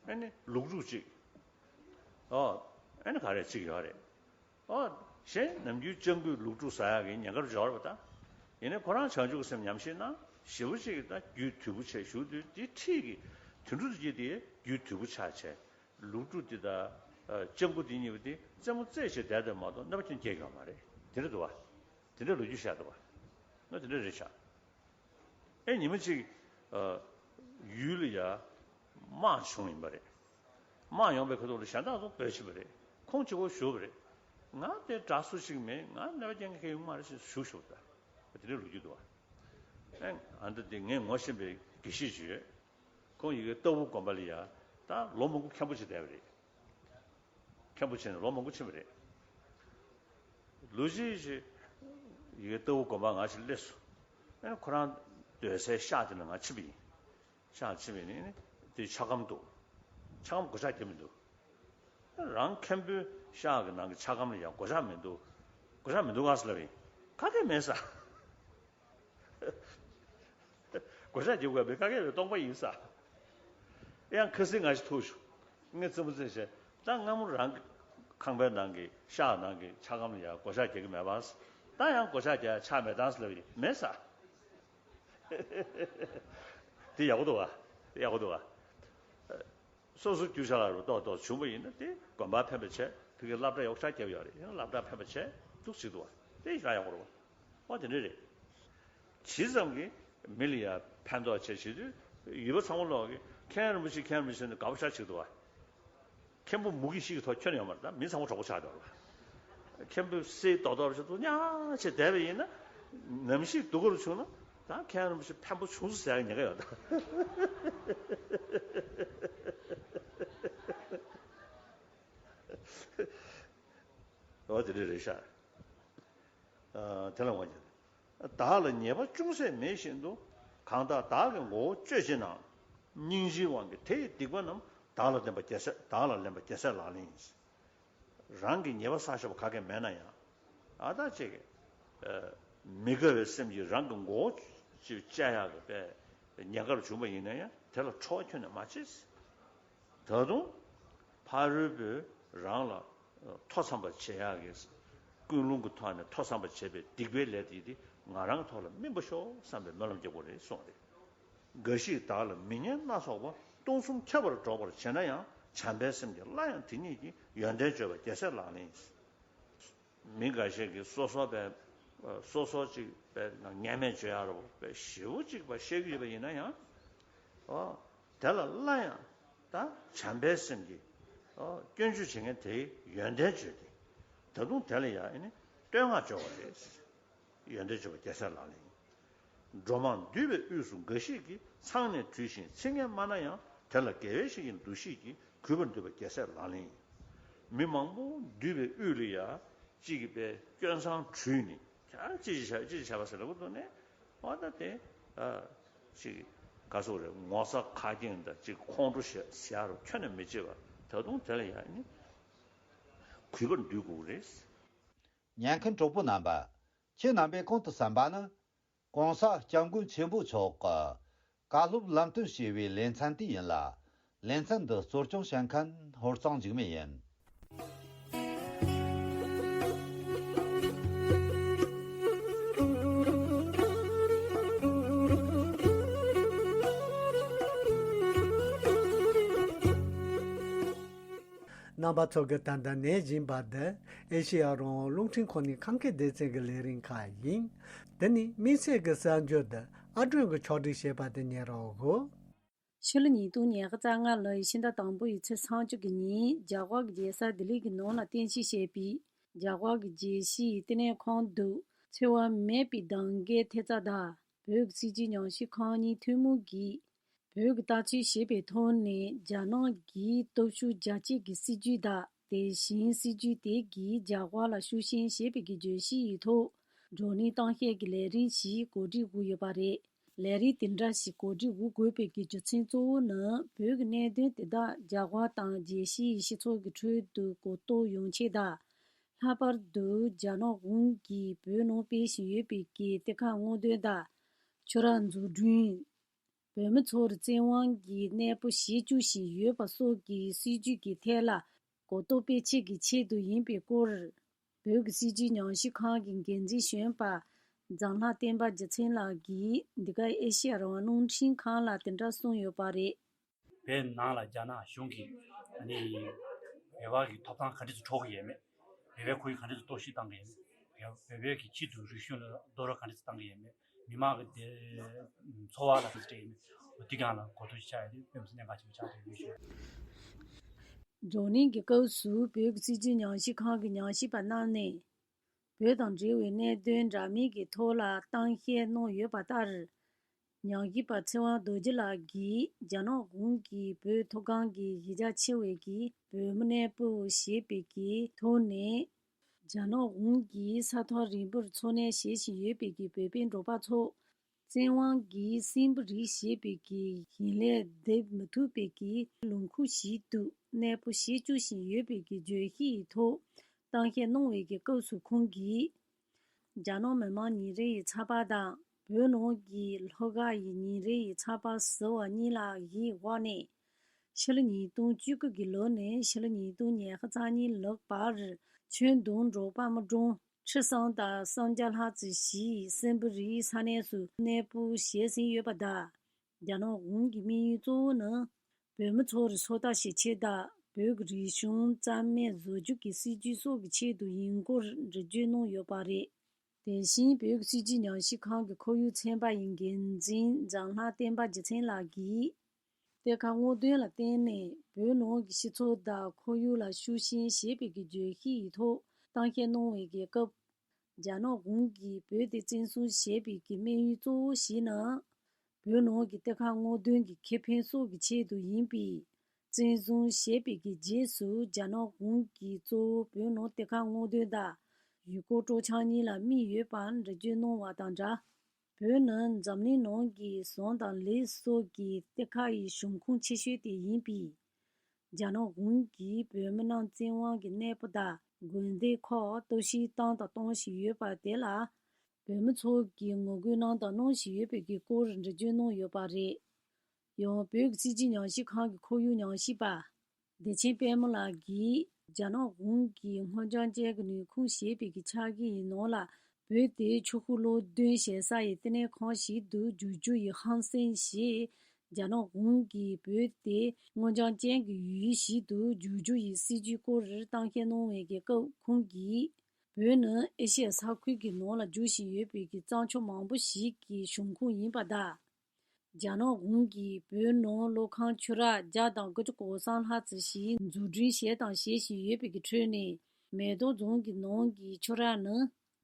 ཨ་ནི་ལུག་ཕྲུག་གཅིག་ཨོ། ཨ་ནི་ག་རེ་གཅིག་ཡོད་རེད། ཨོ། གཞན་ནམ་རྒྱུན་སྤྱང་ཀིས་ལུག་ཕྲུག་ཟ་ཡག་གི་ཉེན་ཁར་འབྱོར་བ་དང་། ཡིན་ནའི་ཁོ་རང་བྱང་ཆུབ་ཀྱི་སེམས་ཉམས་བཞེས་གནང་། ཞེ་པོ་ཅིག་གིས་ད་རྒྱུད་དོད་པོ་ཆེ་བཞུགས་དུས་དེ་འཁྲིས་ཀྱི་དུད་འགྲོ་དེ་གྱིས་དེ་རྒྱུད་དོད་པོ་ཆགས་བྱས། ལུག་ཕྲུག་དེ་དང་སྤྱང་ཀི་དེ་གཉིས་པོ་དེ་རྩེད་མོ་རྩེད་བྱས་བསྡད་བསྡད་མ་གཏོགས་གནོད་པ་ཅང་སྐྱེལ་ཡོད་མ་རེད། དེ་འདྲ་འདུག་བ། དེ་འདྲའི་ལོ་རྒྱུས་བཤད་འདུག་བ། ཨ་དེ་འདྲ་རེད་ཤག་ཨེ་ཉི་མ་གཅིག་ཨ་ཡུལ་ལ་ཡ་དམག་བྱུང་ཡིན་པ་རེད། དམག་ཡོང་པའི་ཁ་ཐུག་ལ་གཞན་དག་ཚོ་བྲོས་ཕྱིན་པ་རེད། ཁོང་གཅིག་པོ་བཞུགས་པ་རེད། ང་དེ་དགྲ་སུ་ཞིག་མེད། ང་གནོད་པ་ཅང་གང་ཡོང་མ་རེད་ཟེར་བཞུགས་བཞུགས་ད། དེ་འདྲའི་ལོ་རྒྱུས་འདུག་བ། ཨེ་ཨ་འདྲ་དེ་ངས་ངོ་ཤེས་པའི་དགེ་བཤེས་ཅིག་ཡོད། ཁོང་ཡ་གི་རྟའུ་དགོན་པ་ལ་ཡ་ད་ལོ་མང་པོ་མཁན་པོ་བྱས་བསྡད་པ་རེད། མཁན་པོ་བྱས་ནས་ལོ་མང་པོ་ཕྱིན་པ་རེད། ལོ་གཅིག་ཅིག་ཡ་གི་རྟའུ་དགོན་པ་ང་ཅིག་སླེབས་སོང་། ཨ་ནི་ཁོ་རང་སྡོད་སའི་ཤག་དེ་ནང་ང་ཕྱིན་པ་ཡིན། ཤག་ཕྱིན་པ་ཡིན་ནི་དེ་ཆ་སྒམ་འདུག་ཆ་སྒམ་སྒོ་ལྕགས་བརྒྱབ་མི་འདུག་རང་མཁན་པོའི་ཤག་གི་ནང་གི་ཆ་སྒམ་ལ་ཡང་སྒོ་ལྕགས་མི་འདུག་སྒོ་ལྕགས་མི་འདུག་ག་ཟེར་ལབ་ཡིན། ག་གེ་མེད་ས། སྒོ་ལྕགས་རྒྱབ་དགོས་པའི་ག་གེ་རེད། སྟོང་པ་ཡིན་ས། ཡང་ཁ་སང་ང་ཞིག་ཐུག་བྱུང་། ངས་རྩེད་མོ་རྩེས་བྱས། ད་སྔ་མོ་རང་གི་ཁང་པའི་ནང་གི་ཤག་ནང་གི་ཆ་སྒམ་ལ་ཡང་སྒོ་ལྕགས་རྒྱག་གི་མེད་པ། ད་ཡང་སྒོ་ལྕགས་རྒྱག་ཆ་མེད་དང་ཟེར་ལབ་ཡིན། མེད་ས། དེ་ཡག་པོ་འདུག་བ། དེ་ཡག་པོ་འདུག་བ། སོ་སོ་རྒྱུ་ཆ་ལ་རུ་ཏོག་ཏོག་བྱུང་བ་ཡིན་ན་དེ་དགོན་པར་ཕན་པ་བྱས། ཕ་གིར་སློབ་གྲྭ་ཡོག་ཆ་བརྒྱབ་ཡོད་རེད། ཡང་སློབ་གྲྭར་ཕན་པ་བྱས་འདུག་བྱེད་འདུག་བ། དེ་ཡིན་ན་ཡག་པོ་རེད་བ། ཨོ་དེ་འདྲ་རེད། ཇི་ཙམ་གྱིས་མི་ལ་ཡ་ཕན་ཐོགས་བྱས་བྱེད་དུས་ཡུལ་པ་ཚང་མ་ལོག་གིས་མཁན་རིན་པོ་ཆེ་མཁན་རིན་པོ་ཆེ་ནས་དགའ་པོ་ཆགས་བྱེད་འདུག་བ། མཁན་པོ་མུ་གེ་ཤི་གི་ཐོག་ཁྱོན་ཡོད་མ་རེད། ད་མི་ཚང་མ་གྲོགས་པོ་ཆགས་འདུག་བ། མཁན་པོ་སེ་རྡོག་རྡོག་བྱས་འདུག་ཉག་བྱས་བསྡད་པ་ཡིན་ན་ནམ་ཞིག་སྡུག་གུ་རུ་བྱུང་ན་ད་མཁན་རིན་པོ་ཆེ་ཕན་པོ་བྱུང་སོང་ཟེར་ཡག་ཉེན་ཁ་ཡོད་ད། འོ་དེ་འདྲ་རེད་ཤག་ཨ་དེ་ལ་ངོ་བོ་ཉིད། བདག་ལ་ཉེས་པ་ཅུང་ཟད་མེད་བཞིན་དུ། གང་དག་བདག་གི་མགོ་བོ་གཅོད་བྱེད་ན། སྙིང་རྗེའི་དབང་གིས་དེ་ཡི་སྡིག་པ་རྣམས་བདག་ལ་ལེན་པ་རྒྱལ་སྲས། བདག་ལ་ལེན་པ་རྒྱལ་སྲས་ལག་ལེན་ཡིན། རང་གི་ཉེས་པ་བསགས་བཞག་པ་ག་གེ་མེད་ན་ཡང་། ཨ་ད་ཅིག་ཨ་མི་དགའ་བའི་སེམས་ཀྱིས་རང་གི་མགོ་བོ་ཅིག་བཅད་ཡག་གི་དཔེ་ཉེན་ཁར་བྱུང་བ་ཡིན་ན་ཡང་དེ་ལ་ཁྲོ་བ་ཁྱོན་ནས་མ་བྱེད། ད་དུང་ཕ་རོལ་པོས་རང་ལ་ཐོ་འཚམ་པ་བྱེད་ཡག་གི་ཀུན་སློང་གི་ཐོག་ནས་ཐོ་འཚམ་པ་བྱེད་པའི་སྡིག་པའི་ལས་དེ་དེ་ང་རང་གི་ཐོག་ལ་སྨིན་པ་ཤོག་བསམ་པའི་སྨོན་ལམ་རྒྱག་དགོས་རེད་གསུངས་རེད། འགའ་ཞིག་བདག་ལ་མི་སྙན་སྣ་ཚོགས་པ། སྟོང་གསུམ་ཁྱབ་པར་སྒྲོག་པར་བྱེད་ན་ཡང་། བྱམས་པའི་སེམས་ཀྱིས་སླར་ཡང་དེ་ཉིད་ཀྱི་ཡོན་ཏན་བརྗོད་པ་རྒྱལ་སྲས་ལག་ལེན་ཡིན། མི་འགའ་ཤས་ཀྱིས་སོ་སོ་པའི་སོ་སོ་གཅིག་པའི་ངན་སྨྲས་བརྗོད་ཡག་རུ་པའི་ཞེ་པོ་གཅིག་པ་བཤད་ཀྱི་ཡོད་པ་ཡིན་ན་ཡང་། ཨོ། དེ་ལ་སླར་ཡང་ད་བྱམས་པའི་སེམས་ཀྱིས་ཨོ་སྐྱོན་བརྗོད་བྱེད་མཁན་དེའི་ཡོན་ཏན་བརྗོད་དེ། ད་དུང་དེ་ལ་ཡང་ཨེ་ནི་བསྟོད་བསྔགས་བརྗོད་པ་རེད། ཡོན་ཏན་བརྗོད་པ་རྒྱལ་སྲས་ལག་ལེན་ཡིན། འགྲོ་མང་འདུས་པའི་དབུས་སུ་འགའ་ཞིག་གིས། མཚང་ནས་དྲུད་ཅིང་ཚིག་ངན་སྨྲ་ན་ཡང་། དེ་ལ་དགེ་བའི་བཤེས་ཀྱི་འདུ་ཤེས་ཀྱིས་གུས་པར་འདུད་པ་རྒྱལ་སྲས་ལག་ལེན་ཡིན། མི་མང་པོ་འདུས་པའི་དབུས་ལ་ཡ་གཅིག་གིས་པའི་སྐྱོན་མཚང་བྲུས་ནས་ཡ་ཅི་ཞིག་བྱ་ཅི་ཞིག་བྱ་བ་ཟེར་ལབ་དུས་ནས་འོ་ད་དེ་ཨ་ཅིག་ག་སོག་རེད། ངོ་ཚ་ཁ་སྐྱེངས་དང་ཅིག་ཁོང་ཁྲོ་ཞེ་ཞེ་རུ་ཁྱོན་ནས་མི་བྱེད་པ། ད་དུང་དེ་ལ་ཡ་ནི་གུས་པར་འདུད་དགོས་ཀྱི་རེད། ཉན་མཁན་གྲོགས་པོ་རྣམ་པ། ཁྱེད་རྣམ་པས་གོང་དུ་གསན་པ་ནི། ྋགོང་ས་ྋསྐྱབས་མགོན་ཆེན་པོ་མཆོག་གི་བཀའ་སློབ་ལམ་སྟོན་ཞེས་པའི་ལེ་ཚན་དེ་ཡིན་ལ། ལེ་ཚན་འདི་གཙོ་སྐྱོང་བྱེད་མཁན་ཧོར་གཙང་འཇིགས་མེད་ཡིན། རྣམ་པ་ཚོ་གིས་ད་ལྟ་ཉན་བཞིན་པ་འདི་ཨེ་ཤེ་ཡ་རང་དབང་རླུང་འཕྲིན་ཁང་ནས་ཁམས་སྐད་སྡེ་ཚན་གྱི་ལས་རིམ་ཁག་ཡིན། འདི་ནི་དམིགས་བསལ་གྱི་གསར་འགྱུར་འདི་ཨ་སྒྲོན་གྱིས་ཕྱོགས་སྒྲིག་བྱས་པ་དེ་ཉན་རོགས་གོ། ཕྱི་ལོ་ཉིས་སྟོང་ཉི་ཤུ་རྩ་ལྔ་ལོའི་ཕྱི་ཟླ་དང་པོ་ཡི་ཚེས་སུམ་ཅུ་གི་ཉིན་རྒྱ་གར་གྱི་རྒྱལ་ས་ལྡི་ལི་གི་ནང་ལ་རྟེན་གཞི་བྱས་པའི་རྒྱ་གར་གྱི་རྒྱལ་སྤྱིའི་ལྟེ་གནས་ཁང་དུ་འཚེ་བ་མེད་པའི་གདེང་གའི་ཐེབས་རྩ་དང་བོད་ཀྱི་སྲིད་བྱུས་ཉམས་ཞིབ་ཁང་གཉིས་ཐུན་མོང་གིས་བོད་ཀྱི་ལྟ་ཚུལ་ཞེས་པའི་ཐོག་ནས་རྒྱ་ནག་གི་སྟོབས་ཤུགས་རྒྱ་སྐྱེད་ཀྱི་སྲིད་བྱུས་དང་དེ་བཞིན་སྲིད་བྱུས་དེ་གིས་རྒྱ་གར་ལ་ཤུགས་རྐྱེན་ཞེས་པའི་གི་བརྗོད་གཞི་ཡི་ཐོག་བགྲོ་གླེང་གཏང་བཤད་ཀྱི་ལས་རིམ་ཞིག་གོ་སྒྲིག་དགོས་ཡོད་པ་རེད། ལས་རིམ་དེ་འདྲ་ཞིག་གོ་སྒྲིག་དགོས་དགོས་པའི་གི་རྒྱུ་མཚན་གཙོ་བོ་ནི་བོད་ཀྱི་གནད་དོན་དེ་དག་རྒྱ་གར་དང་རྒྱལ་སྤྱིའི་སྤྱི་ཚོགས་ཀྱི་ཁྲོད་དུ་གོ་རྟོགས་ཡོང་ཆེད་དང་། ལྷག་པར་དུ་རྒྱ་ནག་གཞུང་གིས་བོད་ནང་སྤེལ་བཞིན་ཡོད་པའི་གི་གཏེར་ཁ་སྔོག་འདོན་དང་། ཆུ་རགས་འཛུགས་སྐྲུན། བོད་མི་ཚོར་བཙན་དབང་གིས་གནས་སྤོ་བྱེད་བཅུག་བཞིན་ཡོད་པ་སོགས་ཀྱི་སྲིད་བྱུས་ཀྱི་ཐད་ལ་གོ་རྟོགས་སྤེལ་ཆེད་ཀྱི་ཆེད་དུ་ཡིན་པའི་སྐོར། བོད་ཀྱི་སྲིད་བྱུས་ཉམས་ཞིབ་ཁང་གི་འགན་འཛིན་གཞོན་པ་འཛམ་ལྷ་བསྟན་པ་རྒྱལ་མཚན་ལགས་ཀྱིས་འདི་ག་ཨེ་ཤེ་ཡ་རང་དབང་རླུང་འཕྲིན་ཁང་ལ་དེ་འདྲ་གསུངས་ཡོད་པ་རེད། བོད་ནང་ལ་རྒྱ་ནག་གཞུང་གིས་ཨ་ནི་བོད་པ་གི་ཐོབ་ཐང་ག་འདྲས་སུ་འཕྲོག་གི་ཡོད་མེད། བོད་པའི་ཁོར་ཡུག་ག་འདྲས་སུ་གཏོར་བཤིག་བཏང་གི་ཡོད་མེད། བོད་པའི་གི་ཆེད་དུ་རིག་གཞུང་ལ་རྡོག་རོལ་ག་འདྲས་སུ་བཏང་གི་ཡོད་མེད། མི་མང་གི་དེ་འཚོ་བ་ལ་ག་འདྲས་སྤྲད་ཡོད་མེད། འོ་དེ་གང་ལ་གོ་ཐོས་ཆགས་ཡོད་དེ་དཔེ་མི་སྲིད་གནད་འགག་ཆེན་པོ་ཆགས་བསྡད་ཡོད་ཞུ། བགྲོ་གླེང་གི་སྐབས་སུ་བོད་ཀྱི་སྲིད་བྱུས་ཉམས་ཞིབ་ཁང་གི་ཉམས་ཞིབ་པ་རྣམས་ནས། བོད་དང་འབྲེལ་བའི་གནད་དོན་འདྲ་མིན་གྱི་ཐོག་ལ་གཏམ་བཤད་གནང་ཡོད་པ་ལྟར། ཉམས་ཞིབ་པ་ཚེ་དབང་རྡོ་རྗེ་ལགས་ཀྱིས་རྒྱ་ནག་གཞུང་གིས་བོད་མཐོ་སྒང་གི་གཞི་རྒྱ་ཆེ་བའི་གི་བོད་མི་གནས་སྤོ་ཞེས་པའི་གི་ཐོག་ནས། རྒྱ་ནག་གཞུང་གིས་ས་ཐག་རིང་པོར་འཚོ་གནས་བྱེད་བཞིན་ཡོད་པའི་གི་བོད་པའི་འབྲོག་པ་ཚོ། བཙན་དབང་གིས་སྲིན་བུ་རིགས་ཞེས་པའི་གི་ཞིང་ལས་འདེབས་མི་ཐུབ་པའི་གི་ལུང་ཁུལ་ཞིག་ཏུ་གནས་སྤོ་བྱེད་བཅུག་བཞིན་ཡོད་པའི་གི་བརྗོད་གཞི་ཡི་ཐོག་གཏམ་བཤད་གནང་བའི་གི་སྐབས་སུ་ཁོང་གིས། རྒྱ་ནག་མི་དམངས་ཉིན་རེ་ཡི་ཚགས་པར་དང་བོད་ནང་གི་ལྷོ་ཁ་ཡི་ཉིན་རེ་ཡི་ཚགས་པར་ཟེར་བ་གཉིས་ལ་གཞིགས་འོག་ནས། ཕྱི་ལོ་ཉིས་སྟོང་བཅུ་དགུ་གི་ལོ་ནས་ཕྱི་ལོ་ཉིས་སྟོང་ཉི་ཤུ་རྩ་གཉིས་ལོའི་བར་ཁྱོན་བསྡོམས་འབྲོག་པ་མི་གྲངས་ཁྲི་གསུམ་དང་སུམ་བརྒྱ་ལྷག་ཙམ་ཞིག་སྲིན་བུ་རིའི་ས་གནས་སུ་གནས་སྤོ་བྱས་ཟིན་ཡོད་པ་དང་། རྒྱ་ནག་གཞུང་གི་དམིགས་ཡུལ་གཙོ་བོ་ནི། བོད་མི་ཚོར་ཚོད་ལྟ་བྱེད་ཆེད་དང་བོད་ཀྱི་རིག་གཞུང་རྩ་མེད་བཟོ་རྒྱུ་གི་སྲིད་ཇུས་སོགས་ཀྱི་ཆེད་དུ་ཡིན་སྐོར་འགྲེལ་བརྗོད་གནང་ཡོད་པ་རེད། དེ་བཞིན་བོད་ཀྱི་སྲིད་བྱུས་ཉམས་ཞིབ་ཁང་གི་ཁོར་ཡུག་ཚན་པ་ཡི་འགན་འཛིན་འཛམ་ལྷ་བསྟན་པ་རྒྱལ་མཚན་ལགས་ཀྱིས། གཏེར་ཁ་སྔོག་འདོན་ལ་བརྟེན་ནས་བོད་ནང་གི་སྤྱི་ཚོགས་དང་ཁོར་ཡུག་ལ་ཤུགས་རྐྱེན་ཞེས་པའི་གི་བརྗོད་གཞི་ཡི་ཐོག་གཏམ་བཤད་གནང་བའི་གི་སྐབས། རྒྱ་ནག་གཞུང་གིས་བོད་དེ་བཙན་བཟུང་བྱས་པའི་གི་དམིགས་ཡུལ་གཙོ་བོ་ཞིག་ནི། བོད་ནང་གི་གཏེར་ཁ་སྔོག་འདོན་གྱི་ཁེ་ཕན་སོགས་ཀྱི་ཆེད་དུ་ཡིན་པས། བཙན་བཟུང་བྱས་པའི་གི་རྗེས་སུ་རྒྱ་ནག་གཞུང་གིས་གཙོ་བོ་བོད་ནང་གཏེར་ཁ་སྔོག་འདོན་དང་ཡུལ་སྐོར་སྤྲོ་འཆམ་གཉིས་ལ་དམིགས་ཡོད་པར་འགྲེལ་བརྗོད་གནང་བ་དང་སྦྲགས། བོད་ནི་འཛམ་གླིང་ནང་གི་ཟངས་དང་ལེགས་སོགས་ཀྱི་གཏེར་ཁ་ཡི་གཞུང་ཁུངས་ཆེ་ཤོས་དེ་ཡིན་པས། རྒྱ་ནག་གཞུང་གིས་བོད་མི་རྣམས་བཙན་དབང་གིས་གནས་སྤོ་དང་དགོན་སྡེ་ཁག་གཏོར་བཤིག་བཏང་དང་གཏོང་བཞིན་ཡོད་པ་དེ་ལ། བོད་མི་ཚོ་གིས་ངོ་རྒོལ་གནང་དང་གནང་བཞིན་ཡོད་པའི་གི་སྐོར་འགྲེལ་བརྗོད་གནང་ཡོད་པ་རེད། ཡང་བོད་ཀྱི་སྲིད་བྱུས་ཉམས་ཞིབ་ཁང་གི་ཁོར་ཡུག་ཉམས་ཞིབ་པ། བདེ་ཆེན་དཔལ་མོ་ལགས་ཀྱིས་རྒྱ་ནག་གཞུང་གིས་སྔོ་ལྗང་ཅན་གྱི་ནུས་ཁུངས་ཞེས་པའི་གི་ཕྱག་བགྱིའི་ནང་ལ་བོད་དེ་ཆུ་ཤུགས་གློག་འདོན་བྱེད་ས་ཡི་ལྟེ་གནས་ཁང་ཞིག་ཏུ་བསྒྱུར་རྒྱུ་ཡི་ཧམ་སེམས་ཞེས། རྒྱ་ནག་གཞུང་གིས་བོད་དེ་སྔོ་ལྗང་ཅན་གྱི་ཡུལ་ཞིག་ཏུ་བསྒྱུར་རྒྱུ་ཡི་སྲིད་ཇུས་སྐོར་གཏམ་བཤད་གནང་བའི་གི་སྐབས་ཁོང་གིས། བོད་ནི་ཨེ་ཤི་ཡ་ས་ཁུལ་གྱི་ནང་ལ་རྒྱུག་བཞིན་ཡོད་པའི་གི་གཙང་ཆུ་མང་པོ་ཞིག་གི་གཞུང་ཁུངས་ཡིན་པ་དང་། རྒྱ་ནག་གཞུང་གིས་བོད་ནང་གློག་ཁང་ཆུ་རགས་བརྒྱ་དང་དགུ་བཅུ་གོ་གསུམ་ལྷག་ཙམ་ཞིག་འཛུགས་སྐྲུན་བྱས་དང་བྱེད་བཞིན་ཡོད་པའི་གི་ཁྲོད་ནས་མེ་ཏོག་རྫོང་གི་ནང་གི་ཆུ་རགས་ནི་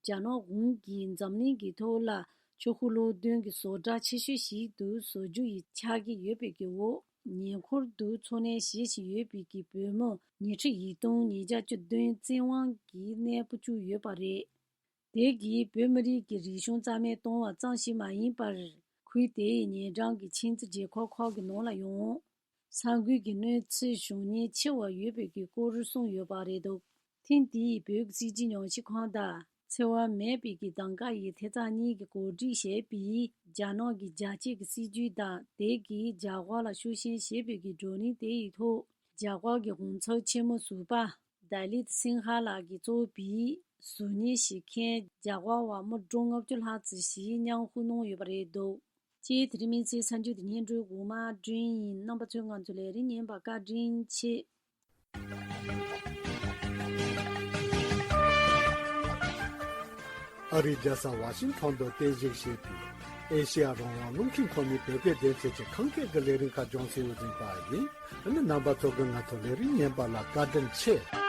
རྒྱ་ནག་གཞུང་གིས་འཛམ་གླིང་གི་ཐོག་ལ་ ཆུ་ཁོལ་ལོ་བདུན་གྱི་བཟོ་གྲྭ་ཆེ་ཤོས་ཤིག་ཏུ་བཟོ་རྒྱུ་ཡི་ཆ་རྐྱེན་ཡོད་པའི་གི་འོག་ཉེ་འཁོར་དུ་འཚོ་གནས་བྱེད་བཞིན་ཡོད་པའི་གི་བོད་མི་ཉི་ཁྲི་ཡི་སྟོང་ཉིས་བརྒྱ་བཅུ་བདུན་བཙན་དབང་གིས་གནས་སྤོ་བཅུག་ཡོད་པ་རེད། དེ་གིས་བོད་མི་རིགས་ཀྱི་རིག་གཞུང་རྩ་མེད་གཏོང་བ་ཙམ་ཞིག་མ་ཡིན་པར། ཁུལ་དེའི་ཉེ་འགྲམ་གྱི་ཆིང་ཙི་རྒྱལ་ཁབ་ཁག་གི་ནང་ལ་ཡང་ས་འགུལ་གྱི་གནོད་འཚེ་བྱུང་ཉེན་ཆེ་བ་ཡོད་པའི་གི་སྐོར་གསུངས་ཡོད་པ་རེད་འདུག་ཐེངས་འདིའི་བོད་ཀྱི་སྲིད་བྱུས་ཉམས་ཞིབ་ཁང་དང་འཚེ་བ་མེད་པའི་གི་གདམ་ག་ཡི་ཐེབས་རྩ་གཉིས་ཀྱིས་གོ་སྒྲིག་བྱས་པའི་རྒྱ་ནག་གི་རྒྱ་སྐྱེད་ཀྱི་སྲིད་བྱུས་དང་དེ་གིས་རྒྱ་གར་ལ་ཤུགས་རྐྱེན་བྱེད་པའི་གི་བགྲོ་གླེང་དེ་ཡི་ཐོག་རྒྱ་གར་གྱི་གོང་ས་ཆེན་མོ་ཟུར་པ་ལ་ལིད་སིང་ཧ་ལགས་ཀྱིས་གཙོས་པའི་གཟུགས་བརྙན་ཞིག་མཁན་རྒྱ་གར་བ་མི་སྟོང་ལྔ་བཅུ་ལྷག་ཙམ་ཞིག་མཉམ་ཞུགས་གནང་ཡོད་པ་རེད་འདུག་ཅེས་དེ་རིང་མི་ཚེའི་གསར་འགྱུར་དེ་སྙན་སྒྲོན་འགོ་མ་བསྐྲུན་ཡིན། རྣམ་པ་ཚོས་ང་ཚོའི་ལས་རིམ་ཉན་པར་བཀའ་དྲིན་ཆེ། ཨ་རིའི་རྒྱལ་ས་ཝ་ཤིང་ཊོན་དུ་རྟེན་གཞི་བྱས་པའི་ཨེ་ཤེ་ཡ་རང་དབང་རླུང་འཕྲིན་ཁང་ནི་བོད་སྐད་སྡེ་ཚན་གྱི་ཁམས་སྐད་ཀྱི་ལས་རིམ་ཁག་སྦྱོང་སའི་དབུ་འཛིན་པ་ཡིན། ཨ་ནི་རྣམ་པ་ཚོ་གིས་ང་ཚོའི་ལས་རིམ་ཉན་པ་ལ་བཀའ་དྲིན་ཆེ།